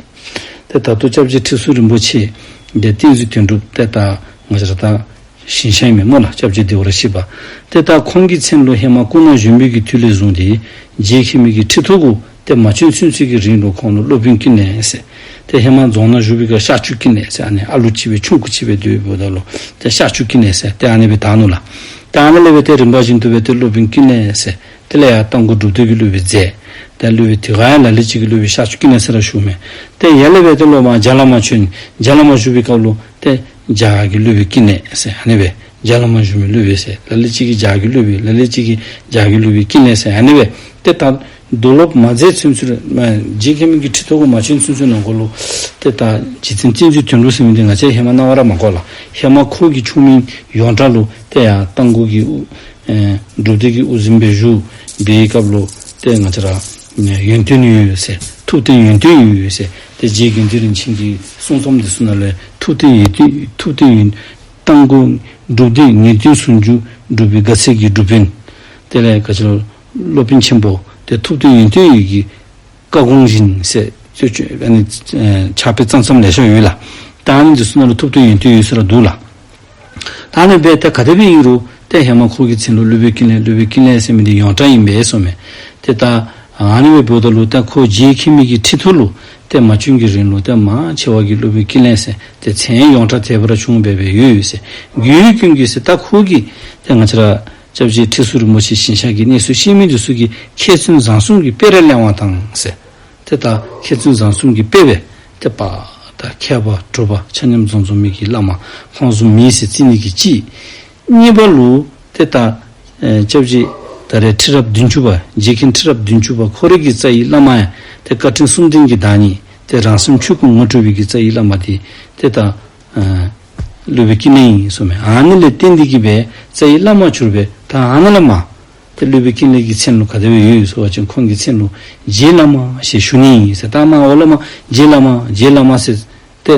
ཏེ་ད་ལྟོ་སྐྱབས་རྗེ་ཁྲི་ཟུར་རིན་པོ་ཆེ་འདི་བསྟན་འཛིན་དོན་གྲུབ་ཏེ་ད་ང་བཅས་ར་ད་ཞིང་གཤེགས་ཨིན་མས་སྨོ་ལགས། སྐྱབས་རྗེ་བདེ་བར་གཤེགས་པ། ཏེ་ད་ཁོང་གི་མཚན་ལུ་ཧེ་མ་སྐུ་ན་གཞོན་པའི་གི་དུས་ལས་བཟུང་སྟེ་རྗེ་མཁན་མི་གི་ཁྲི་ཐོག་གུ་ཏེ་མ་བྱོན་ཚུན་ཚོད་ཀྱི་རིང་ལུ་ཁོང་ལུ་སློབ་དཔོན་ཀུན་ལེགས་ཟེར། ཏེ་ཧེ་མ་རྫོང་ནང་བཞུགས་པའི་སྐབས་ཤཱཀྱ་ཀུན་ལེགས་ཟེར་ཨ་ནི་ཨ་ལུ་ཅིག་སྦེ་ཆུང་ཀུ་ཅིག་སྦེ་སྡོད་པའི་བར་ན་ལུ་ཏེ་ཤཱཀྱ་ཀུན་ལེགས་ཟེར་ཏེ་ཨ་ནི་སྦེ་བཏགས་ནུག་ལགས། ཏེ་ཨ་ནི་ལས་སྦེ་ཏེ་རིམ་པ་བཞིན་དུ་སྦེ་ཏེ་སློབ་དཔོན་ཀུན་ལེགས་ཟེར། དེ་ལས་ཡར་རྟ་མགོ་སྒྲུབ་སྡེ་གི་སློབ་དཔོན་མཛད། ཏེ་སློབ་དཔོན་དེ་སྒང་ཡང་ལ་ལུ་ཅིག་གིས་སློབ་དཔོན་ཤཱཀྱ་ཀུན་ལེགས་ཟེར་ར་ཞུཝ་མས། ཏེ་ཡར་ལས་སྦེ་ཏེ་ལོག་མར་རྒྱ་ལམ་བྱོན། རྒྱ་ལམ་བཞུགས་པའི་སྐབས་ལུ་ཏེ་རྒྱ་གར་གྱི་སློབ་དཔོན་ཀུན་ལེགས་ཟེར་ཨ་ནི་སྦེ་རྒྱ་ལམ་བཞུགས་མི་སློབ་དཔོན་ཟེར། ལ་ལུ་ཅིག་གིས་རྒྱ་གར་གྱི་སློབ་དཔོན་ལ་ལུ་ཅིག་གིས་རྒྱ་གར་གྱི་སློབ་དཔོན་ཀུན་ལེགས་ཟེར་ཨ་ནི་སྦེ་ཏེ་ད་རྡོར་སློབ་མ་མཛད་ཚུན་ཚོད་མ་རྗེ་མཁན་མི་གི་ཁྲི་ཐོག་གུ་མ་བྱོན་ཚུན་ཚོད་ནང་འཁོད་ལུ་ཏེ་ད་རྗེ་བཙུན་བསྟན་འཛིན་དོན་གྲུབ་ཟེར་མི་འདི་ང་བཅས་ཧེ་མ་རྣ་བར་མ་གོ་ལགས། ཧེ་མ་ཁོ་གི་ཆུང་མིང་ཡོངས་གྲགས་ལུ་ཏེ་ཡར་རྟ་མགོ་གི་ཨེ་སྒྲུབ་སྡེ་གི་དབུ་འཛིན་སྦེ་བཞུགས་པའི་སྐབས་ལུ་ཏེ་ང་བཅས་ར་ཡོན་ཏན་ཡོད་ཟེར་ཐུབ་བསྟན་ཡོན་ཏན་ཡོད་ཟེར་ཏེ་རྗེ་དགེ་འདུན་རིན་ཆེན་གྱི་གསུང་རྩོམ་འདི་ཚུ་ནང་ལས་ཐུབ་བསྟན་ཡོན་ཏན་ཐུབ་བསྟན་ཡོན་རྟ་མགོ་སྒྲུབ་སྡེ་ངེས་དོན་ཟུང་འཇུག་སྒྲུབ་པའི་དགའ་ཚལ་གྱི་སྒྲུབ་དཔོན། དེ་ལས་ག་ཅི་ལོ་སློབ་དཔོན་ཆེན་པོ་ཏེ་ཐུབ་བསྟན་ཡོན་ཏན་ཡོད་ཀྱི་བཀའ་དགོངས་བཞིན་ཟེར་ཅོ་ཅོ་ཨ་ནི་ཨེ་ཕྱག་དཔེ་བརྩམས་བརྩམསམ་ལེ་ཤ་ཡོད་ལགས། ད་ཨ་ནི་འདི་ཚུ་ནང་ལུ་ཐུབ་བསྟན་ཡོན་ཏན་ཡོད་ཟེར་ར་འདུག་ལགས། ད་ཨ་ནི་སྦེ་ད་ག་དེ་སྦེ་ཨིན་རུང་ཏེ་ཧེ་མ་ཁོ་གི་མཚན་ལུ་སློབ་དཔོན་ཀུན་ལེགས་སློབ་དཔོན་ཀུན་ལེགས་ཟེར་མི་འདི་ཡོངས་གྲགས་ཨིན་པས་གསུངམ་མས། ཏེ་ད་ཨ་ནི་སྦེ་འབདཝ་ད་ལུ་ད་ཁོ་རྗེ་མཁན་མི་གི་ཁྲི་ཐོག་ལུ་ཏེ་མ་བྱོན་གྱི་རིང་ལུ་ཏེ་མང་ཆེ་བ་གིས་སློབ་དཔོན་ཀུན་ལེགས་ཟེར་ཏེ་མཚན་ཡོངས་གྲགས་དེ་སྦེ་ར་བྱུང་སྦེ་སྦེ་ཡོད་ཟེར། རྒྱུ་ཡོད་ཀུན་གྱིས་ཟེར་ད་ཁོ་གིས་ཏེ་ང་བཅས་ར་སྐྱབས་རྗེ་ཁྲི་ཟུར་རིན་པོ་ཆེ་ཞིང་གཤེགས་ཀྱི་གནས་ཚུལ་བཤད་མི་འདི་ཚུ་གིས་མཁས་བཙུན་བཟང་གསུམ་གྱི་དཔེ་ར་ལེན་པ་དང་ཟེར། ཏེ་ད་མཁས་བཙུན་བཟང་གསུམ་གྱི་དཔེ་སྦེ་ཏེ་པ་ད་མཁས་པ་གྲུབ་པ་ཆ་མཉམ་འཛོམས་འཛོམས་མི་གི་བླ་མ་ཁོང་བཟུམ་མི་ཟེར་བརྩི་ནི་གི་གཅིག། གཉིས་པ་ལུ་ཏེ་ད་ཨེ་སྐྱབས་རྗེ་ད་རེས་ཁྲི་རབས་བདུན་ཅུ་པ་རྗེ་མཁན་ཁྲི་རབས་བདུན་ཅུ་པ་ཁོ་རའི་གི་རྩ་བའི་བླ་མ་ཡང་ཏེ་བཀའ་དྲིན་གསུམ་ལྡན་གྱི་བདག་ཉིད་ཏེ་རང་སེམས་ཆོས་སྐུ་ངོ་སྤྲོད་པའི་གི་རྩ་བའི་བླ་མ་འདི་ཏེ་ད་ཨ་སློབ་དཔོན་ཀུན་ལེགས་ཨིན་གསུངམ་མས། ཨ་ནི་ལས་བརྟེན་ཏེ་གིས་སྦེ་རྩ་བའི་བླ་མ་གྱུར་པས། ད་ཨ་ནཱ་ལས་མར་ད་ ཏེ་སློབ་དཔོན་ཀུན་ལེགས་ཀྱི་མཚན་ལུ་ག་དེ་སྦེ་ཡོད་ཟེར་བ་ཅིན་ཁོང་གི་མཚན་ལུ་རྗེ་བླ་མ་ཞེས་ཞུ་ནི་ཟེར། ད་མར་འོག་ལས་མར་རྗེ་བླ་མ་རྗེ་བླ་མ་ཟེར་ཏེ་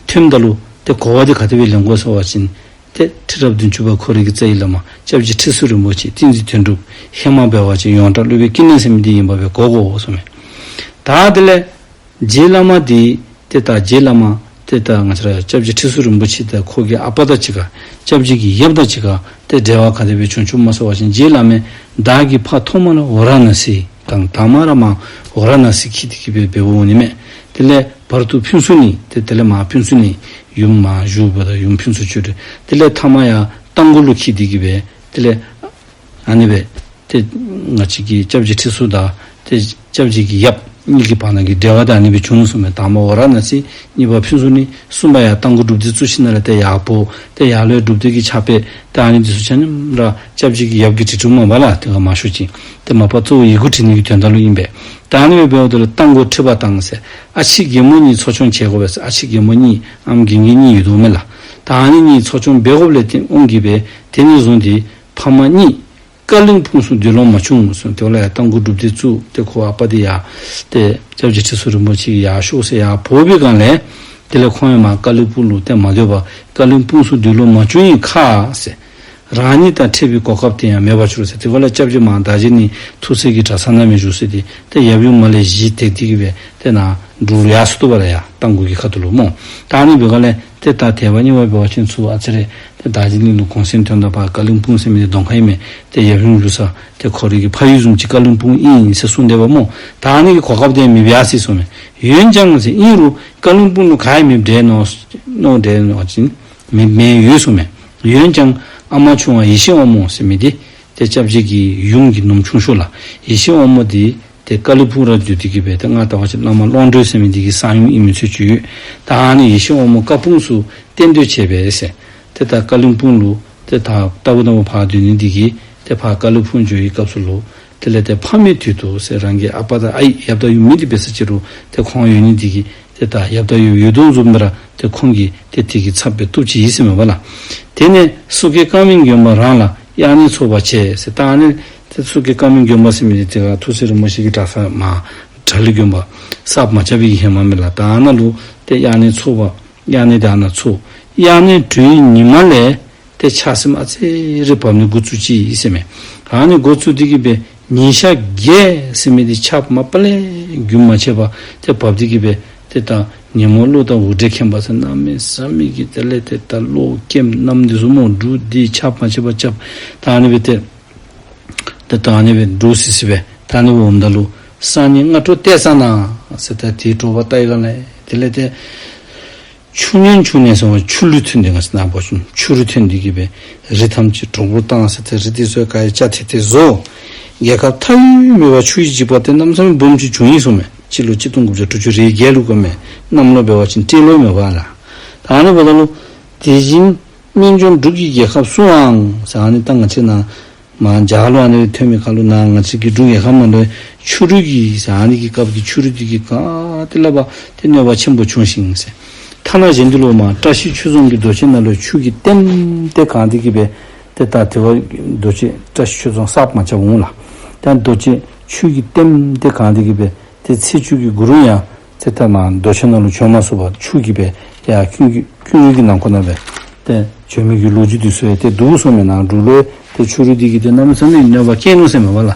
ཐོནམ་ད་ལུ་ཏེ་གོ་བ་འདི་ག་དེ་སྦེ་ལེན་དགོ་ཟེར་བ་ཅིན་ཏེ་ཁྲི་རབས་བདུན་ཅུ་པ་ཁོ་རའི་གི་རྩ་བའི་བླ་མ་སྐྱབས་རྗེ་ཁྲི་ཟུར་རིན་པོ་ཆེ་བསྟན་འཛིན་དོན་གྲུབ་ཧེ་མ་འབད་བ་ཅིན་ཡོངས་གྲགས་སློབ་དཔོན་ཀུན་ལེགས་ཟེར་མི་འདི་ཨིན་པ་སྦེ་གོ་དགོ་གསུངས་མས། ད་དེ་ལས་རྗེ་བླ་མ་འདི་ཏེ་ད་རྗེ་བླ་མ་ཏེ་ད་ང་བཅས་ར་སྐྱབས་རྗེ་ཁྲི་ཟུར་རིན་པོ་ཆེ་དང་ཁོ་གི་ཨ་པ་དང་གཅིག་ཁར་སྐྱབས་རྗེ་གི་ཡབ་དང་གཅིག་ཁར་ཏེ་འབྲེལ་བ་ག་དེ་སྦེ་བྱུང་བྱུངམ་སྨོ་ཟེར་བ་ཅིན་རྗེ་བླ་མའི་བདག་གི་ཕ་ཐོག་མ་ལུ་ཝ་ར་ཎ་སི་དང་དང་མ་ར་མར་ཝ་ར་ཎ་སི་འཁྱིད་དེ་གི་སྦེ་འབདཝ་འོང་ནི་མས། དེ་ལས་བར་དུ་ཕུན་ཚོགས་གླིང་ཏེ་དེ་ལས་མར་ཕུན་ཚོགས་གླིང་ཡུམ་མར་བཞུགས་པ་དང་ཡུམ་ཕུན་ཚོགས་ཆོས་སྒྲོན། དེ་ལས་ཐ་མ་ཡར་རྟ་མགོ་ལུ་འཁྱིད་དེ་གི་སྦེ་དེ་ལས་ཨ་ནི་སྦེ་ཏེ་ང་བཅས་ཀྱི་སྐྱབས་རྗེ་ཁྲི་ཟུར་དང་ཏེ་སྐྱབས་རྗེ་གི་ཡབ་གཉིས་ཀྱི་བར་ན་གི་འབྲེལ་བ་དེ་ཨ་ནི་སྦེ་བྱུང་གསུངས་མས། དང་མ་ཝ་ར་ཎ་སི། གཉིས་པ་ཕུན་ཚོགས་གླིང་། གསུམ་པ་ཡར་རྟ་མགོ་སྒྲུབ་སྡེ་བཙུགས་ཞིནམ་ལས་ཏེ་ཡར་འབོ། ཏེ་ཡར་ལུ་སྒྲུབ་སྡེ་གི་ཕྱག་དཔེ་ཏེ་ཨ་ནི་འདི་ཚུ་ཆ་མཉམ་ར་སྐྱབས་རྗེ་གི་ཡབ་ཀྱིས་བྲི་བྲིཝ་མས་པ་ལགས། དེ་ཁར་མ་ཞུ་ཅིག་ཏེ་མ་པ་གཙོ་བོ་ཡི་གུ་བྲི་ནི་གི་དོན་དག་ལུ་ཨིན་པས། ད་ཨ་ནི་སྦེ་འབདཝ་ད་ལུ་རྟ་མགོ་ཁྲི་པ་དང་ཟེར་ཨ་ཕྱི་རྒན་མོ་གཉིས་འཚོ་སྐྱོང་བྱེད་དགོ་པས་ཟེར། ཨ་ཕྱི་རྒན་མོ་གཉིས་ཨམ་རྒན་རྒས་གཉིས་ཡོད་དོ་མས་ལགས། ད་ཨ་ནི་གཉིས་འཚོ་སྐྱོང་འབད་དགོཔ་ལས་ཏེ་འོང་གི་སྦེ་དེ་ནས་བཟུང་སྟེ་ཕ་མ་གཉིས་བཀའ་བློན་སྤུངས་སུ་སྡོད་ལོང་མ་བྱུང་གསུངས། དེ་ལས་ཡར་རྟ་མགོ་སྒྲུབ་སྡེ་བཙུགས་ཏེ་ཁོ་ཨ་པ་འདི་ཡར་ཏེ་སྐྱབས་རྗེ་ཁྲི་ཟུར་རིན་པོ་ཆེ་ཡར་ཤོག་ཟེར་ཡར་འབོ་བའི་སྒང་ལས་དེ་ལས་ཁོང་ཡང་མར་བཀའ་བློན་སྤུངས་ལུ་ཏེ་མ་སྡོད་པར་བཀའ་བློན་སྤུངས་སུ་སྡོད་ལོང་མ་བྱུང་ཡི་ཁ་ཟེར། རང་ཉིད་དང་འཕྲད་པའི་གོ་སྐབས་དེ་ཡང་མེད་པར་གྱུར་ཟེར། དེ་ཁར་ལས་སྐྱབས་རྗེ་མར་དར་རྗེ་གླིང་ཐུགས་སྲས་ཀྱི་གྲྭ་ཚང་ནང་མར་བཞུགས་ཟེར་ཏེ་ཏེ་ཡབ་ཡུམ་མར་ལས་གཞི་བཏེགས་ཏེ་གི་སྦེ་ཏེ་ནཱ་འབྲུག་ལུ་ཡར་སོང་དོ་པ་ལགས། ཡར་རྟ་མགོ་གི་ཁ་ཐུག་ལུ་སྨོ། ད་ཨ་ནི་འབད་སྒང་ལས་ཏེ་ད་དད་པ་གཉིས་པ་འབད་བ་ཅིན་ཚུར་ཨ་ཙི་རེ་ཏེ་དར་རྗེ་གླིང་ལུ་གུང་སེང་ཐོན་ད་པ་བཀའ་བློན་སྤུངས་ཟེར་མི་འདི་གདོང་ཁར་ཨིན་མས། ཏེ་ཡབ་ཡུམ་བཞུགས་ས་ཏེ་ཁོ་རའི་གི་ཕ་ཡུལ་བཟུམ་ཅིག་བཀའ་བློན་སྤུངས་ཨིན་ཟེར་གསུངས་ཏེ་པ་སྨོ། ད་ཨ་ནི་གི་གོ་སྐབས་དེ་མེད་པས་ཡ་ཟེར་གསུངས་མས། འོན་ཀྱང་ཟེར་ཨིན་རུང་བཀའ་བློན་སྤུངས་ལུ་ག་ཡང་མེདཔ་འདྲས་མནོ་མནོ་འདྲས་མནོ་བ་ཅིན་མེད་མེད་ཡོད་གསུངས་མས། འོན་ཀྱང་ཨ་མ་ཆུང་བ་ཡེ་ཤེས་དབང་མོ་ཟེར་མི་འདི་ཏེ་སྐྱབས་རྗེ་གི་ཡུམ་གྱི་ནུམོ་ཆུང་ཤོས་ལགས། ཡེ་ཤེས་དབང་མོ་འདི་ཏེ་བཀའ་བློན་སྤུངས་ར་འདུག་སྟེ་གི་སྦེ་ཏེ་ང་ལྟ་བ་ཅིན་བླ་མ་ཀློང་གྲོལ་ཟེར་མི་འདི་གི་གསང་ཡུམ་ཨིན་མི་ཚུལ་ཅིག་ཡོད། ད་ཨ་ནི་ཡེ་ཤེས་དབང་མོ་བཀའ་སྤུངས་སུ་གཏན་སྡོད་བྱས་པས་ཟེར། ཏེ་ད་བཀའ་བློན་སྤུངས་ལུ་ཏེ་ད་ལྟ་བུ་ལྟ་བུ་ཕར་སྡོད་ནི་འདི་གིས་ཏེ་ཕར་བཀའ་བློན་སྤུངས་འགྱོ་བའི་སྐབས་སུ་ལུ་དེ་ལས་ཏེ་ཕ་མེད་དུས་སུ་ཟེར་རང་གི་ཨ་པ་དང་ཨའི་ཡབ་དང་ཡུམ་མེད་དེ་འབད་ས་ཅིག་རུང་ཏེ་ཁོང་ཡོད་ནི་འདི་གིས་ཏེ་ད་ཡབ་དང་ཡུམ་ཡོད་དོ་བཟུམ་སྦེ་ར་ཏེ་ཁོང་གིས་ཏེ་དེ་གི་ཚབ་སྦེ་བཏུབ་ཅི་ཨིན་ཟེར་མས་པ་ལགས། དེ་ནས་སོ་སྐྱེ་ཀ་མིན་དགོན་པ་རང་ལ་དབྱར་གནས་ཚོགས་པ་བྱས་ཟེར། ད་ཨ་ནི་ཏེ་སོ་སྐྱེ་ཀ་མིན་དགོན་པ་ཟེར་མི་འདི་ཏེ་ཁ་ཐུགས་སྲས་རིན་པོ་ཆེ་གི་གྲྭ་ས་མར་བྲག་ལི་དགོན་པ་གསརཔ་མ་རྐྱབ་པའི་ཧེ་མ་མས་ལགས། ད་ཨ་ནཱ་ལུ་ཏེ་དབྱར་གནས་ཚོགས་པ་དབྱར་གནས་དེ་ཨ་ནཱ་ཚོགས། དབྱར་གནས་གྲོལ་བའི་ཉིན་མ་ལས་ཏེ་ཆར་ཟིམ་ཨ་ཙི་རེ་བབས་ནི་འགོ་བཙུགས་ཅི་ཟེར་མས། ཨ་ནི་འགོ་བཙུགས་ཏེ་གི་སྦེ་ཉིན་ཞག་བརྒྱད་ཟེར་མི་འདི་ཆརཔ་མ་པ་ལས་རྒྱུན་མ་ཆད་པར་ཏེ་བབས་ཏེ་གི་སྦེ་ཏེ་ད་ཉོན་མོངས་བློ་དང་འུར་སྒྲས་ཁེངས་པ་ཟེར་གནམ་མེད་ས་མེད་ཀྱི་དེ་ལས་ཏེ་ད་གློག་ཀེམ་གནམ་འདི་ཚུ་སྨོ་འབྲུག་འདི་ཆརཔ་མ་ཆད་པར་རྐྱབ། ད་ཨ་ནི་སྦེ་ཏེ་ཏེ་ད་ཨ་ནི་སྦེ་འདྲོག་སི་སི་སྦེ་ད་ཨ་ནི་སྦེ་འོངམ་ད་ལུ་སང་ཉིན་སྔ་དྲོ་ཏེ་ས་ན་ཟེར་ད་དེའི་དྲོ་པ་ལྟ་བའི་སྒང་ལས་དེ་ལས་ཏེ་ཆུ་སྙན་ཆུ་སྙན་ཟེར་བ་ཆུ་ལུད་ཐོན་ཏེ་ག་ཟེར་ན་བ་ཆུ་ཆུ་རུད་ཐོན་ཏེ་གི་སྦེ་རི་ཐམས་ཅད་གྲོག་པོ་བཏང་ཟེར་ཏེ་རི་འདི་ཚུ་ག་ཡང་ཅ་ཐེ་ཐེ་བཟོ། རྒྱལ་ཁབ་མཐའ་དབུས་མེད་པར་ཆུ་ཡི་འཇིགས་པ་ཏེ་གནམ་མེད་ས་མེད་སྦོམ་ཅིག་བྱུང་ཡི་གསུངས་མས། སྤྱི་ལོ་གཅིག་སྟོང་དགུ་བརྒྱ་དྲུག་ཅུ་རེ་བརྒྱད་ལུ་གོ་མས། གནམ་ལོ་འབད་བ་ཅིན་སྤྲེལ་ལོ་མས་པ་ལགས། ད་ཨ་ནི་འབདཝ་ད་ལུ་དེ་བཞིན་སྨན་ལྗོངས་འབྲུག་གི་རྒྱལ་ཁབ་སུའང་ཟེར་ཨ་ནི་ད་ང་བཅས་ནཱ་མར་རྒྱ་གར་ལུ་ཨ་ནི་ཐོན་མི་ཁར་ལུ་ནཱ་ང་བཅས་ཀྱི་འབྲུག་རྒྱལ་ཁབ་ནང་ལུ་ཆུ་རུད་ཀྱི་ཟེར་ཨ་ནི་གི་སྐབས་ཀྱི་ཆུ་རུད་འདི་གིས་ག་ཏེ་ལས་འབད་ཏེ་གནོད་པ་ཆེན་པོ་བྱུང་ཞིང་ཟེར། ཐ་ན་གཞན་དུ་ལུ་མར་བཀྲ་ཤིས་ཆོས་རྫོང་གི་རྡོ་གཅལ་ནང་ལུ་ཆུ་གིས་ལྟེམ་སྟེ་གང་སྟེ་གི་སྦེ་ཏེ་ད་དེ་བ་རྡོ་གཅལ་བཀྲ་ཤིས་ཆོས་རྫོང་གསརཔ་མ་རྐྱབ་འོང་ལགས། ད་རྡོ་གཅལ་ཆུ་གིས་ལྟེམ་སྟེ་གང་སྟེ་གི་སྦེ་ཏེ་ཚེས་བཅུ་གི་གུ་རུ་ཡང་ཏེ་ད་མར་རྡོ་གཅལ་ནང་ལུ་བྱོན་མ་ཚུགས་པར་ཆུ་གིས་སྦེ་ཡར་ཀུན་གྱི་ཀུན་རིག་གི་ནང་ཁོག་ནང་སྦེ་ཏེ་བྱོན་མི་གི་ལོ་རྒྱུས་འདི་ཚུ་ཡང་ཏེ་འདུག་གསུངས་མས། ནཱ་འབྲུག་ལུ་ཏེ་ཆུ་རུད་འདི་གིས་ཏེ་གནམ་མེད་ས་མེད་གནོད་པ་བསྐྱལ་ནུག་ཟེར་མས་པ་ལགས།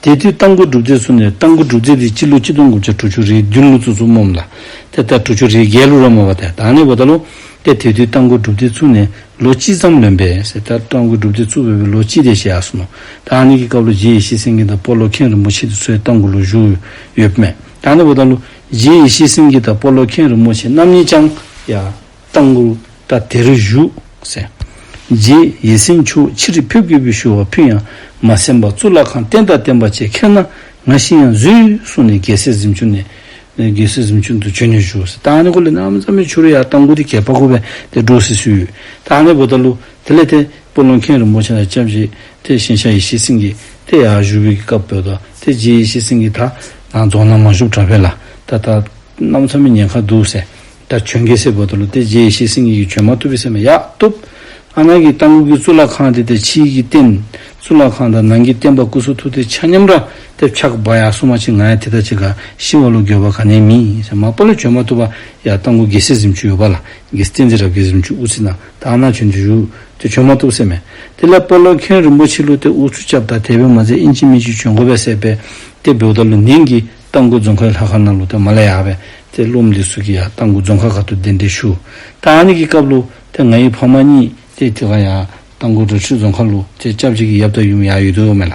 དེ་དུས་རྟ་མགོ་སྒྲུབ་སྡེ་ཚུ་ནི་རྟ་མགོ་སྒྲུབ་སྡེ་འདི་སྤྱི་ལོ་གཅིག་སྟོང་དགུ་བརྒྱ་དྲུག་ཅུ་རེ་བདུན་ལུ་བཙུགས་བཙུགསཔ་སྨོ་ལགས། ཏེ་ད་དྲུག་ཅུ་རེ་བརྒྱད་ལུ་ར་མས་པ་ཏེ། ད་ཨ་ནི་འབདཝ་ད་ལུ་ཏེ་དེ་དུས་རྟ་མགོ་སྒྲུབ་སྡེ་བཙུགས་ནས་ལོ་གཅིག་ཙམ་ལོན་པས་ཟེར། ད་རྟ་མགོ་སྒྲུབ་སྡེ་བཙུགས་པའི་ལོ་གཅིག་དེ་ཅིག་ཡར་སོང་ནུག། ད་ཨ་ནི་གི་སྐབས་ལུ་རྗེ་ཡེ་ཤེས་སེང་གེ་དང་སྤོ་ལོ་མཁན་རིན་པོ་ཆེ་འདི་ཚུ་ཡང་རྟ་མགོ་ལུ་བཞུགས་ཡོདཔ་མས། ད་ཨ་ནི་འབདཝ་ད་ལུ་རྗེ་ཡེ་ཤེས་སེང་གེ་དང་སྤོ་ལོ་མཁན་རིན་པོ་ཆེ་རྣམ་གཉིས་ཀྱང་ཡར་རྟ་མགོ་ད་དེར་བཞུགས་ཟེར། རྗེ་ཡེ་སེང་མཆོག་ཕྱིར་ཕེབས་དགོས་པའི་ཞུ་བ་ཕུལ་ཡང་མ་གསན་པར་གཙུག་ལག་ཁང་རྟེན་དང་བརྟེན་པ་བཅས་ཁྱེར་ན་ང་ཤི་ཡང་བཟོད་གསུངས་ནས་རྒྱལ་སྲས་གཟིམ་ཆུང་ནས་རྒྱལ་སྲས་གཟིམ་ཆུང་དུ་བྱོན་ནས་བཞུགས་ཟེར། ད་ཨ་ནི་གུ་ལས་གནམ་མེད་ས་མེད་ཆུ་རུད་ཡར་རྟ་མགོ་འདི་གད་པ་གོ་སྦེ་ཏེ་འདྲོག་སི་སི་ཡོད། ད་ཨ་ནི་འབདཝ་ད་ལུ་དེ་ལས་ཏེ་སྤོ་ལོ་མཁན་རིན་པོ་ཆེ་དང་སྐྱབས་རྗེ་ཏེ་ཞིང་གཤེགས་ཡེ་ཤེས་སེང་གེ་ཏེ་ཡར་བཞུགས་པའི་གི་སྐབས་འབདཝ་ད་ཏེ་རྗེ་ཡེ་ཤེས་སེང་གེ་ད་ནཱ་རྫོང་ནང་མ་བཞུགསཔ་དྲག་པས་ལགས། ད་ད་གནམ་མེད་ས་མེད་ཉེན་ཁ་འདུག་ཟེར། ད་བྱོན་གེ་ཟེར་འབདཝ་ད་ལུ་ཏེ་རྗེ་ཡེ་ཤེས་སེང་གེ་གིས་བྱོན་མ་བཏུབ་པས་ཟེར་མས། ཡ་བཏུབ། ཨ་ནཱ་གི་རྟ་མགོ་གི་གཙུག་ལག་ཁང་འདི་ཏེ་ཕྱི་གི་རྟེན་གཙུག་ལག་ཁང་དང་ནང་གི་བརྟེན་པ་སྐུ་གསུང་ཐུགས་རྟེན་ཆ་མཉམ་ར་ཏེ་ཕྱག་འབག་ཡར་སོང་པ་ཅིན་ང་ཡང་ཏེ་ད་ཅི་ག་ཤི་བ་ལུ་འགྱོད་པ་ག་ནི་ཡང་མེད་ཟེར། མ་པ་ལས་བྱོན་མ་བཏུབ་པར་ཡར་རྟ་མགོ་རྒྱལ་སྲས་གཟིམ་ཅུང་ཡོདཔ་ལགས། རྒྱལ་སྲས་བསྟན་འཛིན་རབ་རྒྱས་གཟིམ་ཅུང་དབུ་རྩེ་ནང་། ད་ཨ་ནཱ་བྱོན་ཏེ་བཞུགས། ཏེ་བྱོན་མ་བཏུབ་ཟེར་མས། དེ་ལས་སྤ་ལོ་མཁན་རིན་པོ་ཆེ་ལུ་ཏེ་དབུ་ཚུགས་རྐྱབ་ད་དེ་སྦེ་མ་ཚད་ཨིན་ཅི་མིན་ཅི་བྱོན་དགོ་པས་ཟེར་སྦེ་ཏེ་འབདཝ་ད་ལུ་ནིང་གི་རྟ་མགོ་རྫོང་ཁའི་ལྷ་ཁང་ནང་ལུ་ཏེ་མར་ལས་ཡར་སྦེ་ཏེ་སློབམ་འདི་ཚུ་གིས་ཡར་རྟ་མགོ་རྫོང་ཁག་ཁ་ཐུག་གདན་འདྲེན་ཞུ། ད་ཨ་ནི་གི་སྐབས་ལུ་ཏེ་ང་ཡི་ཕ་མ་གཉིས་ཏེ་དེ་ཁར་ཡར་རྟ་མགོ་རི་ཁྲོད་རྫོང་ཁག་ལུ་ཏེ་སྐྱབས་རྗེ་གི་ཡབ་དང་ཡུམ་ཡར་ཡོད་དོ་མས་ལགས།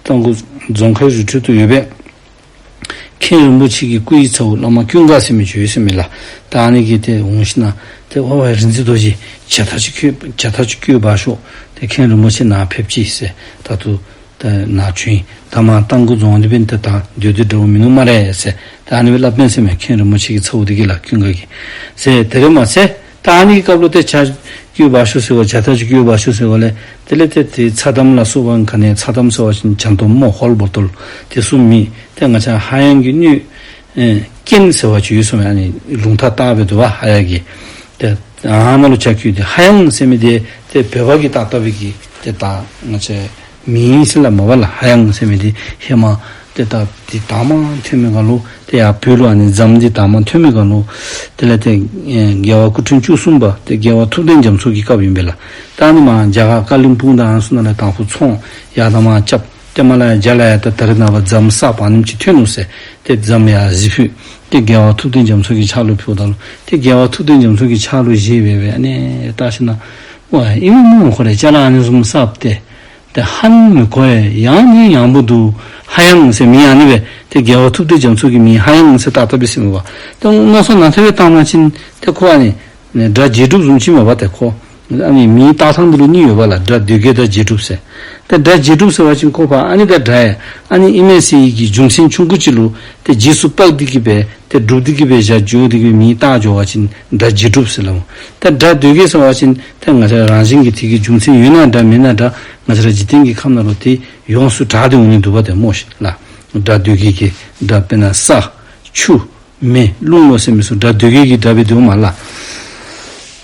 རྟ་མགོ་རྫོང་ཁའི་རི་ཁྲོད་དུ་ཡོད་པའི་མཁན་རིན་པོ་ཆེ་གི་སྐུ་ཡི་ཚ་བོ་བླ་མ་ཀུན་དགའ་ཟེར་མི་ཅིག་ཡོད་ཟེར་མས་ལགས། ད་ཨ་ནི་གིས་ཏེ་འོང་ཞིནམ་ཏེ་ཨོ་ཝའི་རིག་འཛིན་རྡོ་རྗེ་ཇ་ཐག་ཅིག་སྐྱོ་ཇ་ཐག་ཅིག་སྐྱོ་འབག་ཤོག། ཏེ་མཁན་རིན་པོ་ཆེ་ནཱ་ཕེབས་ཅི་ཟེར། ད་ལྟོ་ཏེ་ནཱ་བྱོན་ཡི། ད་མར་རྟ་མགོ་རྫོང་འདི་འབདན་ཏེ་ད་སྡོད་སྡོདཔ་འདྲཝ་མིན་ནུག་སྨ་རེ་ཟེར། ད་ཨ་ནི་སྦེ་སླབ་མས་ཟེར་མས། མཁན་རིན་པོ་ཆེ་གི་ཚ་བོ་འདི་གིས་ལགས་ཀུན་དགའ་གིས་ཟེར། དེ་རེ་མ་ཟེར། ད་ཨ་ནི་གི་སྐབས་ལུ་ཏེ་ཇ་སྐྱོ་འབག་ཤོག་ཟེར་བ་ཇ་ཐག་ཅིག་སྐྱོ་འབག་ཤོག་ཟེར་བ་ལས་དེ་ལས་ཏེ་ཏེ་ཚ་དམ་ལ་སོགས་པ་ག་ནི་ཚ་དམ་ཟེར་བ་ཅིན་ཇ་མདོངས་སྨོ། ཧོལ་བོ་ཊོལ་དེ་ཚུ་མེད། ཏེ་ང་བཅས་ཧ་ཡང་གི་སྣོད་ཨེ་རྐྱེན་ཟེར་བ་ཅིག་ཡོད་ཟེར་མས། ཨ་ནི་རླུང་ཐག་བཏགས་སྦེ་འདུག་པ་ཧ་ཡང་གི། ཏེ་ཨ་ནཱ་ལུ་ཇ་སྐྱོ་སྟེ་ཧ་ཡང་ཟེར་མི་འདི་ཏེ་བོད་པ་གིས་བཏགས་བཏགས་པའི་གི་ཏེ་ད་ང་བཅས་མིང་ཟེར་སླབ་མས་པ་ལགས། ཧ་ཡང་ཟེར་མི་འདི་ཧེ་མ་ཏེ་ད་འདི་དང་པ་ཐོན་མི་སྒང་ལུ་ཏེ་ཡར་བོད་ལུ་ཨ་ནི་ཛམ་འདི་དང་པ་ཐོན་མི་སྒང་ལུ་དེ་ལས་ཏེ་ཨེ་རྒྱལ་བ་སྐུ་ཕྲེང་བཅུ་གསུམ་པ་ཏེ་རྒྱལ་བ་ཐུབ་བསྟན་རྒྱ་མཚོ་གི་སྐབས་ཨིན་པས་ལགས། ད་ཨ་ནི་མར་རྒྱ་གར་ཀ་ལིམ་པུང་དང་ཨ་ནི་ཚུ་ནང་ལས་དང་ཕུ་ཚོང་ཡར་དང་མར་རྐྱབ། ཏེ་མར་ལས་ཡར་རྒྱ་ལས་ཡར་ད་ད་རེས་ནངས་པ་ཛམ་གསརཔ་ཨ་ནེམ་ཅིག་ཐོན་ནུག་ཟེར། ཏེ་ཛམ་ཡར་གཟིགས་ཕུལ། ཏེ་རྒྱལ་བ་ཐུབ་བསྟན་རྒྱ་མཚོ་གི་ཕྱག་ལུ་ཕུལཝ་ད་ལུ་ཏེ་རྒྱལ་བ་ཐུབ་བསྟན་རྒྱ་མཚོ་གི་ཕྱག་ལུ་བཞེས་སྦེ་སྦེ་ཨ་ནི་བལྟ་ཞིནམ་ཝའི་ཨིན་མས་སྨོ། ཁོ་རའི་ཅ་ལ་ཨ་ནི་བཟུམ་གསརཔ་ཏེ་ཏེ་ཧ་ནི་མི་གོ་ཡ། ཡང་ནི་ཡང་པོ་འདུག། ཧ་ཡང་ཟེར་མིང་ཨ་ནི་སྦེ་ཏེ་རྒྱལ་བ་ཐུབ་བསྟན་རྒྱ་མཚོ་གི་མིང་ཧ་ཡང་ཟེར་བཏགས་བཏགསཔ་ཨིན་ཟེར་མས་པ། ཏེ་མནོ་བསམ་ནང་ཐད་སྦེ་བཏང་པ་ཅིན་ཏེ་ཁོ་ཨ་ནི་ནི་སྒྲ་བརྗེད་གྲུབ་བཟུམ་ཅིག་མས་པ། ཏེ་ཁོ་ཨ་ནི་མིང་བཏགས་ཐངས་འདི་ལུ་གཉིས་ཡོད་པ་ལགས། སྒྲ་ཟློས་དགོད་དང་བརྗེད་གྲུབ་ཟེར། ཏེ་སྒྲ་བརྗེད་གྲུབ་ཟེར་བ་ཅིན་ཁོ་ཕར་ཨ་ནི་ད་སྒྲ་ཡང་ཨ་ནི་ཨིན་མས་ཟེར་བའི་གི་རྒྱུ་མཚན་ཆུང་ཀུ་ཅིག་ལུ་ཏེ་རྗེས་སུ་དཔག་སྟེ་གི་སྦེ་ཏེ་སྒྲུབ་སྟེ་གི་སྦེ་བཞག་འགྱོ་སྟེ་གི་སྦེ་མིང་བཏགས་འགྱོ་བ་ཅིན་སྒྲ་བརྗེད་གྲུབ་ཟེར་སླབ་འོང་། ཏེ་སྒྲ་ཟློས་དགོད་ཟེར་བ་ཅིན་ཏེ་ང་བཅས་རང་བཞིན་གྱིས་དེ་གི་རྒྱུ་མཚན་ཡོད་ན་འདྲ་མེད་ན་འདྲ་ང་བཅས་ར་འཇིག་རྟེན་གྱི་ཁམས་ནང་ལུ་ཏེ་ཡོངས་སུ་གྲགས་ཏེ་འོང་ནི་འདུག་པ་ཏེ་སྨོ་ཤིག་ལགས། སྒྲ་ཟློས་དགོད་ཀྱི་སྒྲ་དཔེར་ན་ས་ཆུ་མེ་རླུང་ལོ་ཟེར་མི་ཚུ་སྒྲ་ཟློས་དགོད་ཀྱི་སྒྲ་སྦེ་འདུག་མས་ལགས།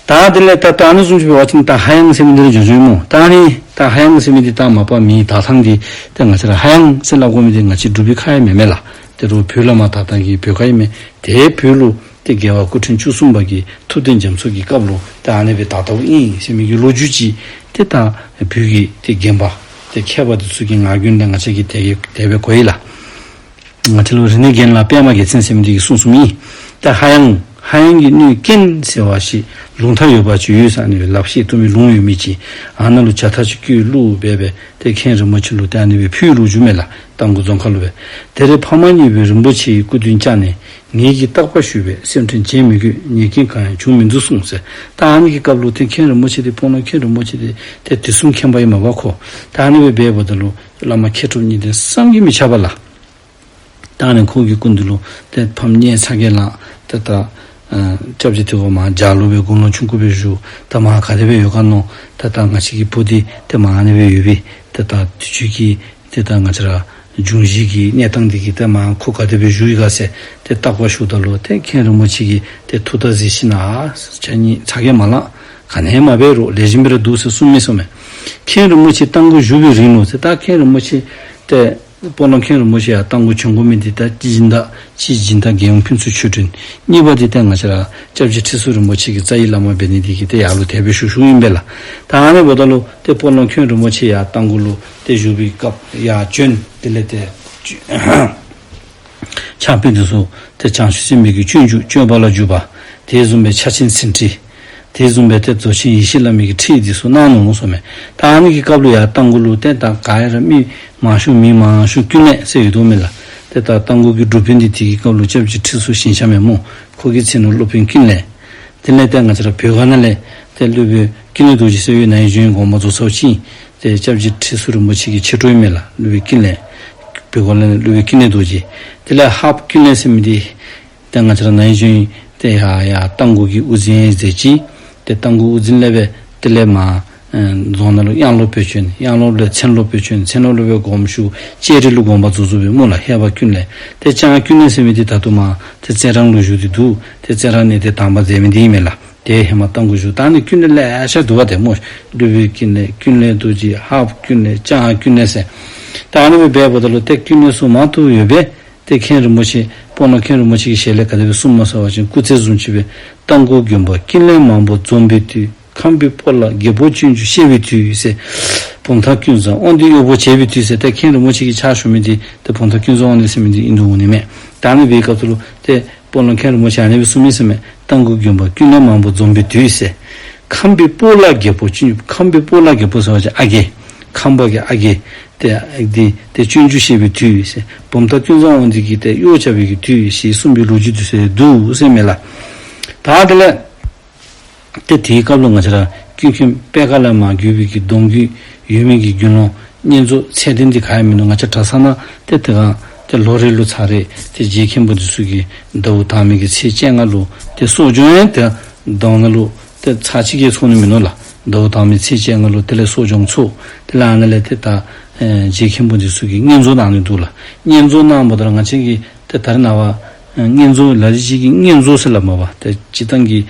ད་དེ་ལས་ད་ད་ཨ་ནི་བཟུམ་ཅིག་འབད་བ་ཅིན་ད་ཧ་ཡང་ཟེར་མི་འདི་ལུ་འགྱོ་འགྱོཝ་ཨིན་སྨོ། ད་ཨ་ནི་ད་ཧ་ཡང་ཟེར་མི་འདི་ད་མ་པ་མིང་བཏགས་ཐངས་འདི་ཏེ་ང་བཅས་ར་ཧ་ཡང་ཟེར་སླབ་དགོ་མི་འདི་ང་བཅས་འབྲུག་པའི་ཁ་ཡང་མེན་མས་ལགས། ཏེ་རོགས་བོད་ལས་མར་བཏགས་བཏགསཔ་གི་བོད་ཁ་ཨིན་མས། ཏེ་བོད་ལུ་ཏེ་རྒྱལ་བ་སྐུ་ཕྲེང་བཅུ་གསུམ་པ་གི་ཐུབ་བསྟན་རྒྱ་མཚོ་གི་སྐབས་ལུ་ཏེ་ཨ་ནི་སྦེ་བཏགས་བཏགསཔ་ཨིན་ཟེར་མི་གི་ལོ་རྒྱུས་ཅིག་ཏེ་ད་བོད་ཀྱི་ཏེ་རྒན་པ་ཏེ་མཁས་པ་འདི་ཚུ་གི་ངག་རྒྱུན་ལས་ང་བཅས་ཀྱིས་དེ་གི་དེ་སྦེ་གོ་ཡི་ལགས། ང་བཅས་ལུ་རིག་གནས་རྒན་ལགས་པདྨ་རྒྱལ་མཚན་ཟེར་མི་འདི་གིས་གསུངས་གསུངསམ་ཨིན། ད་ཧ་ཡང་ཧ་ཡང་གི་སྣོད་རྐྱེན་ཟེར་བ་ཅིན་རླུང་རྟ་ཡོད་པ་ཅིག་ཡོད་ཟེར་ཨ་ནི་སྦེ་ལག་ཤེས་རྟོག་མེད་ལུང་ཡོད་མི་ཅིག་ཨ་ནཱ་ལུ་ཇ་ཐག་ཅིག་སྐྱོ་བླུགས་སྦེ་སྦེ་ཏེ་མཁན་རིན་པོ་ཆེ་ལུ་ཏེ་ཨ་ནི་སྦེ་ཕུལ་ལོ་རྒྱུས་མས་ལགས། རྟ་མགོ་རྫོང་ཁ་ལུ་སྦེ། དེར་ཕ་མ་གཉིས་པོས་རིན་པོ་ཆེའི་སྐུ་མདུན་བཅར་ནས་ངེད་ཀྱིས་བརྟག་པ་ཞུས་པས་སེམས་ཁྲལ་བྱེད་མི་དགོས། ཉེས་རྐྱེན་གང་ཡང་བྱུང་མི་འདུག་གསུངས་ཟེར། ད་ཨ་ནི་གི་སྐབས་ལུ་ཏེ་མཁན་རིན་པོ་ཆེ་འདི་སྤོ་ལོ་མཁན་རིན་པོ་ཆེ་འདི་ཏེ་དུས་གསུམ་མཁྱེན་པ་ཨིན་མས་པ་ཁོ། ད་ཨ་ནི་སྦེ་འབདཝ་ད་ལུ་བླ་མ་མཁས་གྲུབ་གཉིས་ལྡན་བསམ་གྱིས་མི་ཁྱབ་པ་ལགས། ད་ཨ་ནི་ཁོ་གི་སྐུ་མདུན་ལུ་ཏེ་ཕམ་གཉེན་ཚ་གྱང་ལངས། ཏེ་ད་ཨ་སྐྱབས་རྗེ་དེ་ཁོ་མར་ཇ་ལུ་སྦེ་དགུང་ལོ་ཆུང་ཀུ་སྦེ་བཞུགས། ད་མར་ག་དེ་སྦེ་ཡོད་ག་མནོ། ད་ད་ང་བཅས་ཀྱི་བུ་འདི་ཏེ་མར་ཨ་ནི་སྦེ་ཡོད་པས། ཏེ་ད་དུས་ཚོད་ཀྱི་ཏེ་ད་ང་བཅས་ར་འབྱུང་བཞི་གི་གནས་སྟངས་འདི་གིས་ཏེ་མར་ཁོ་ག་དེ་སྦེ་བཞུགས་ཡི་ག་ཟེར་ཏེ་བརྟག་པ་ཞུཝ་ད་ལུ་ཏེ་མཁན་རིན་པོ་ཆེ་གིས་ཏེ་ཐུགས་ཐག་བཟེད་ཞིནམ་ལས་ཁྱེད་གཉིས་ཚ་གྱང་མ་ལངས། ག་ནི་ཡང་མ་འབད་རུང་ལེགས་ཤོམ་སྦེ་ར་འདུག་ཟེར་གསུངས་མི་གསུངས་མས། མཁན་རིན་པོ་ཆེ་རྟ་མགོ་བཞུགས་པའི་རིང་ལུ་ཟེར། ད་མཁན་རིན་པོ་ཆེ་ཏེ་སྤོ་ལོ་མཁན་རིན་པོ་ཆེ་ཡར་རྟ་མགོ་བྱོན་དགོ་མི་འདི་ད་སྤྱི་སྦྱིན་བདག་སྤྱི་སྦྱིན་བདག་རྒྱལ་ཡུམ་ཕུན་ཚོགས་ཆོས་སྒྲོན། གཉིས་པ་འདི་ཏེ་ང་བཅས་ར་སྐྱབས་རྗེ་ཁྲི་ཟུར་རིན་པོ་ཆེ་གི་རྩ་བའི་བླ་མ་འབད་ནི་འདི་གིས་ཏེ་ཡར་ལུ་དེ་སྦེ་བཞུགས་བཞུགསཔ་ཨིན་པས་ལགས། ད་ཨ་ནི་འབདཝ་ད་ལུ་ཏེ་སྤོ་ལོ་མཁན་རིན་པོ་ཆེ་ཡར་རྟ་མགོ་ལུ་ཏེ་བཞུགས་པའི་སྐབས་ཡར་བྱོན། དེ་ལས་ཏེ་ཕྱག་དཔེ་འདི་ཚུ་ཏེ་བྱང་ཆུབ་སེམས་དཔའི་གི་སྤྱོད་འཇུག་སྤྱོད་པ་ལ་འཇུག་པ། དེ་བཟུམ་སྦེ་ཕྱག་ཆེན་ཟིན་བྲིས། དེ་བཟུམ་སྦེ་ཏེ་རྫོགས་ཆེན་ཡེ་ཤེས་བླ་མའི་གི་ཁྲིད་འདི་ཚུ་གནང་ནུག་གསུངས་མས། ད་ཨ་ནི་གི་སྐབས་ལུ་ཡར་རྟ་མགོ་ལུ་ཏེ་ད་ག་ཡ་ར་མི་མང་ཤོས་མི་མང་ཤོས་ཀུན་ལེགས་ཟེར་ཡོད་དོ་མས་ལགས། ཏེ་ད་རྟ་མགོ་གི་སྒྲུབ་དཔོན་འདི་དེ་གི་སྐབས་ལུ་སྐྱབས་རྗེ་ཁྲི་ཟུར་ཞིང་གཤེགས་མས་སྨོ། ཁོ་གི་མཚན་ལུ་སློབ་དཔོན་ཀུན་ལེགས། དེ་ལས་ཏེ་ང་བཅས་ར་བོད་ཁ་ནང་ལས་ཏེ་སློབ་དཔོན་ཀུན་ལེགས་རྡོ་རྗེ་ཟེར་ཡོད་ན་ཡི་ཇོན་དགོངས་པ་རྫོགས་ཚརཝ་ཅིག་ཏེ་སྐྱབས་རྗེ་ཁྲི་ཟུར་རིན་པོ་ཆེ་གི་མཆེད་གྲོགས་ཨིན་མས་ལགས། སློབ་དཔོན་ཀུན་ལེགས། བོད་ཁ་ནང་ལས་སློབ་དཔོན་ཀུན་ལེགས་རྡོ་རྗེ། དེ་ལས་ཧཱཔ་ཀུན་ལེགས་ཟེར་མི་འདི་ཏེ་ང་བཅས་ར་ན་ཡི་ཇོན་ཏེ་ཡར་ཡར་རྟ་མགོ་གི་དབུ་འཛིན་མཛད་ཅི། ཏེ་རྟ་མགོ་དབུ་འཛིན་ལས་སྦེ་དེ་ལས་མར་ཨེ་རྫོང་ནང་ལུ་གཡང་སློབ་སྦེ་བྱོན། གཡང་སློབ་ལས་མཚན་སློབ་སྦེ་བྱོན། མཚན་སློབ་ལས་སྦེ་དགོངས་ཞུ་ལྕགས་རི་ལུ་དགོངས་པ་རྫོགས་རྫོགསཔ་སྦེ་སྨོ་ལགས། ཧཱཔ་ཀུན་ལེགས། ཏེ་ལྕང་ཀུན་ལེགས་ཟེར་མི་འདི་ད་ལྟོ་མར་ཏེ་རྩི་རང་ལུ་བཞུགས་ཏེ་འདུག། ཏེ་རྩི་རང་ནས་ཏེ་དང་པ་མཛད་མི་འདི་ཨིན་མས་ལགས། དེ་ཧེ་མ་བཏང་དགོ་ཞུ། ད་ནི་ཀུན་ལེགས་ལེ་ཤ་འདུག་པ། དེ་སྨོ། སྤྲུལ་པའི་ཀུན་ལེགས། ཀུན་ལེགས་རྡོ་རྗེ། ཧཱཔ་ཀུན་ལེགས། ལྕང་ཀུན་ལེགས་ཟེར། ད་ཨ་ནི་སྦེ་འབདཝ་ད་ལུ་ཏེ་ཀུན་ལེགས་ཚུ་མང་དུ་ཡོད་པས། ཏེ་མཁན་རིན་པོ་ཆེ་སྤོ་ལོ་མཁན་རིན་པོ་ཆེ་གི་ཞལ་ལས་ག་དེ་སྦེ་གསུངསམ་སྨོ་ཟེར་བ་ཅིན་སྐུ་ཚེ་བཟུམ་ཅིག་སྦེ། རྟ་མགོ་དགོན་པར་ཀུན་ལེགས་མང་པོ་འཛོམས་པའི་དུས། ཁམས་པའི་སྤོ་ལགས་རྒད་པོ་སྤྱོད་འཇུག་བཤད་པའི་དུས་ཟེར། བུམ་ཐང་ཀུན་བཟང་དབང་འདུས་གཡོག་པོ་བྱེད་པའི་དུས་ཟེར། ཏེ་མཁན་རིན་པོ་ཆེ་གི་ཕྱག་ཞུ་མི་འདི་ཏེ་བུམ་ཐང་ཀུན་བཟང་དབང་འདུས་ཟེར་མི་འདི་ཨིན་དོ་འོང་ནི་མས། ད་ཨ་ནི་སྦེ་སྐབས་སུ་ལུ་ཏེ་སྤོ་ལོ་མཁན་རིན་པོ་ཆེ་ཨ་ནི་སྦེ་གསུངས་མི་ཟེར་མས། རྟ་མགོ་དགོན་པར་ཀུན་ལེགས་མང་པོ་འཛོམས་པའི་དུས་ཟེར། ཁམས་པའི་སྤོ་ལགས་རྒད་པོ་སྤྱོད། ཁམས་པའི་སྤོ་ལགས་རྒད་པོ་ཟེར་བ་ཅིན་ཨ་རྒས། ཁམས་པ་གི་ཨ་རྒས། ཏེ་ཨ་འདི་ཏེ་སྤྱོད་འཇུག་བཤད་པའི་དུས་ཟེར། བུམ་ཐང་ཀུན་བཟང་དབང་འདུས་ཀྱིས་ཏེ་གཡོག་བྱ་བའི་གི་དུས་ཞེས་གསུངས་པའི་ལོ་རྒྱུས་འདི་ཚུ་འདུག་ཟེར་མས་ལགས། ད་དེ་ལས་ཏེ་དེའི་སྐབས་ལུ་ང་བཅས་ར་ཀུན་མཁྱེན་པད་དཀར་ལས་མར་བརྒྱུད་པའི་གི་སྡོམ་རྒྱུན་ཡོད་མི་གི་དགེ་སློང་བསྙེན་རྫོགས་ཚད་ལྡན་འདི་ག་ཡང་མིན་ནུག། ང་བཅས་གྲྭ་ཚང་ནང་ཏེ་དེ་སྒང་ཏེ་ལོ་རེ་ལུ་ཚར་རེ་ཏེ་རྗེ་མཁན་པོ་འདི་ཚུ་གིས་ཟླཝ་དང་པའི་གི་ཚེས་བཅོ་ལྔ་ལུ་ཏེ་གསོ་སྦྱོང་ཡང་ཏེ་གདོང་ནང་ལུ་ཏེ་ཚར་གཅིག་གིས་ཚོགས་ནི་མིན་ནུག་ལགས། ཟླཝ་དང་པའི་ཚེས་བཅོ་ལྔ་ལུ་དེ་ལས་གསོ་སྦྱོང་ཚོགས། དེ་ལས་ཨ་ནཱ་ལས་ཏེ་ད་ཨེ་རྗེ་མཁན་པོ་འདི་ཚུ་གིས་བསྙེན་རྫོགས་གནང་ནི་འདུག་ལགས། བསྙེན་རྫོགས་གནངམ་ད་ལུ་ང་བཅས་ཀྱིས་ཏེ་ད་རེས་ནངས་པ་ཨེ་བསྙེན་རྫོགས་ལ་ལུ་ཅིག་གིས་བསྙེན་རྫོགས་ཟེར་སླབ་མས་པ། ཏེ་སྤྱིར་བཏང་གི་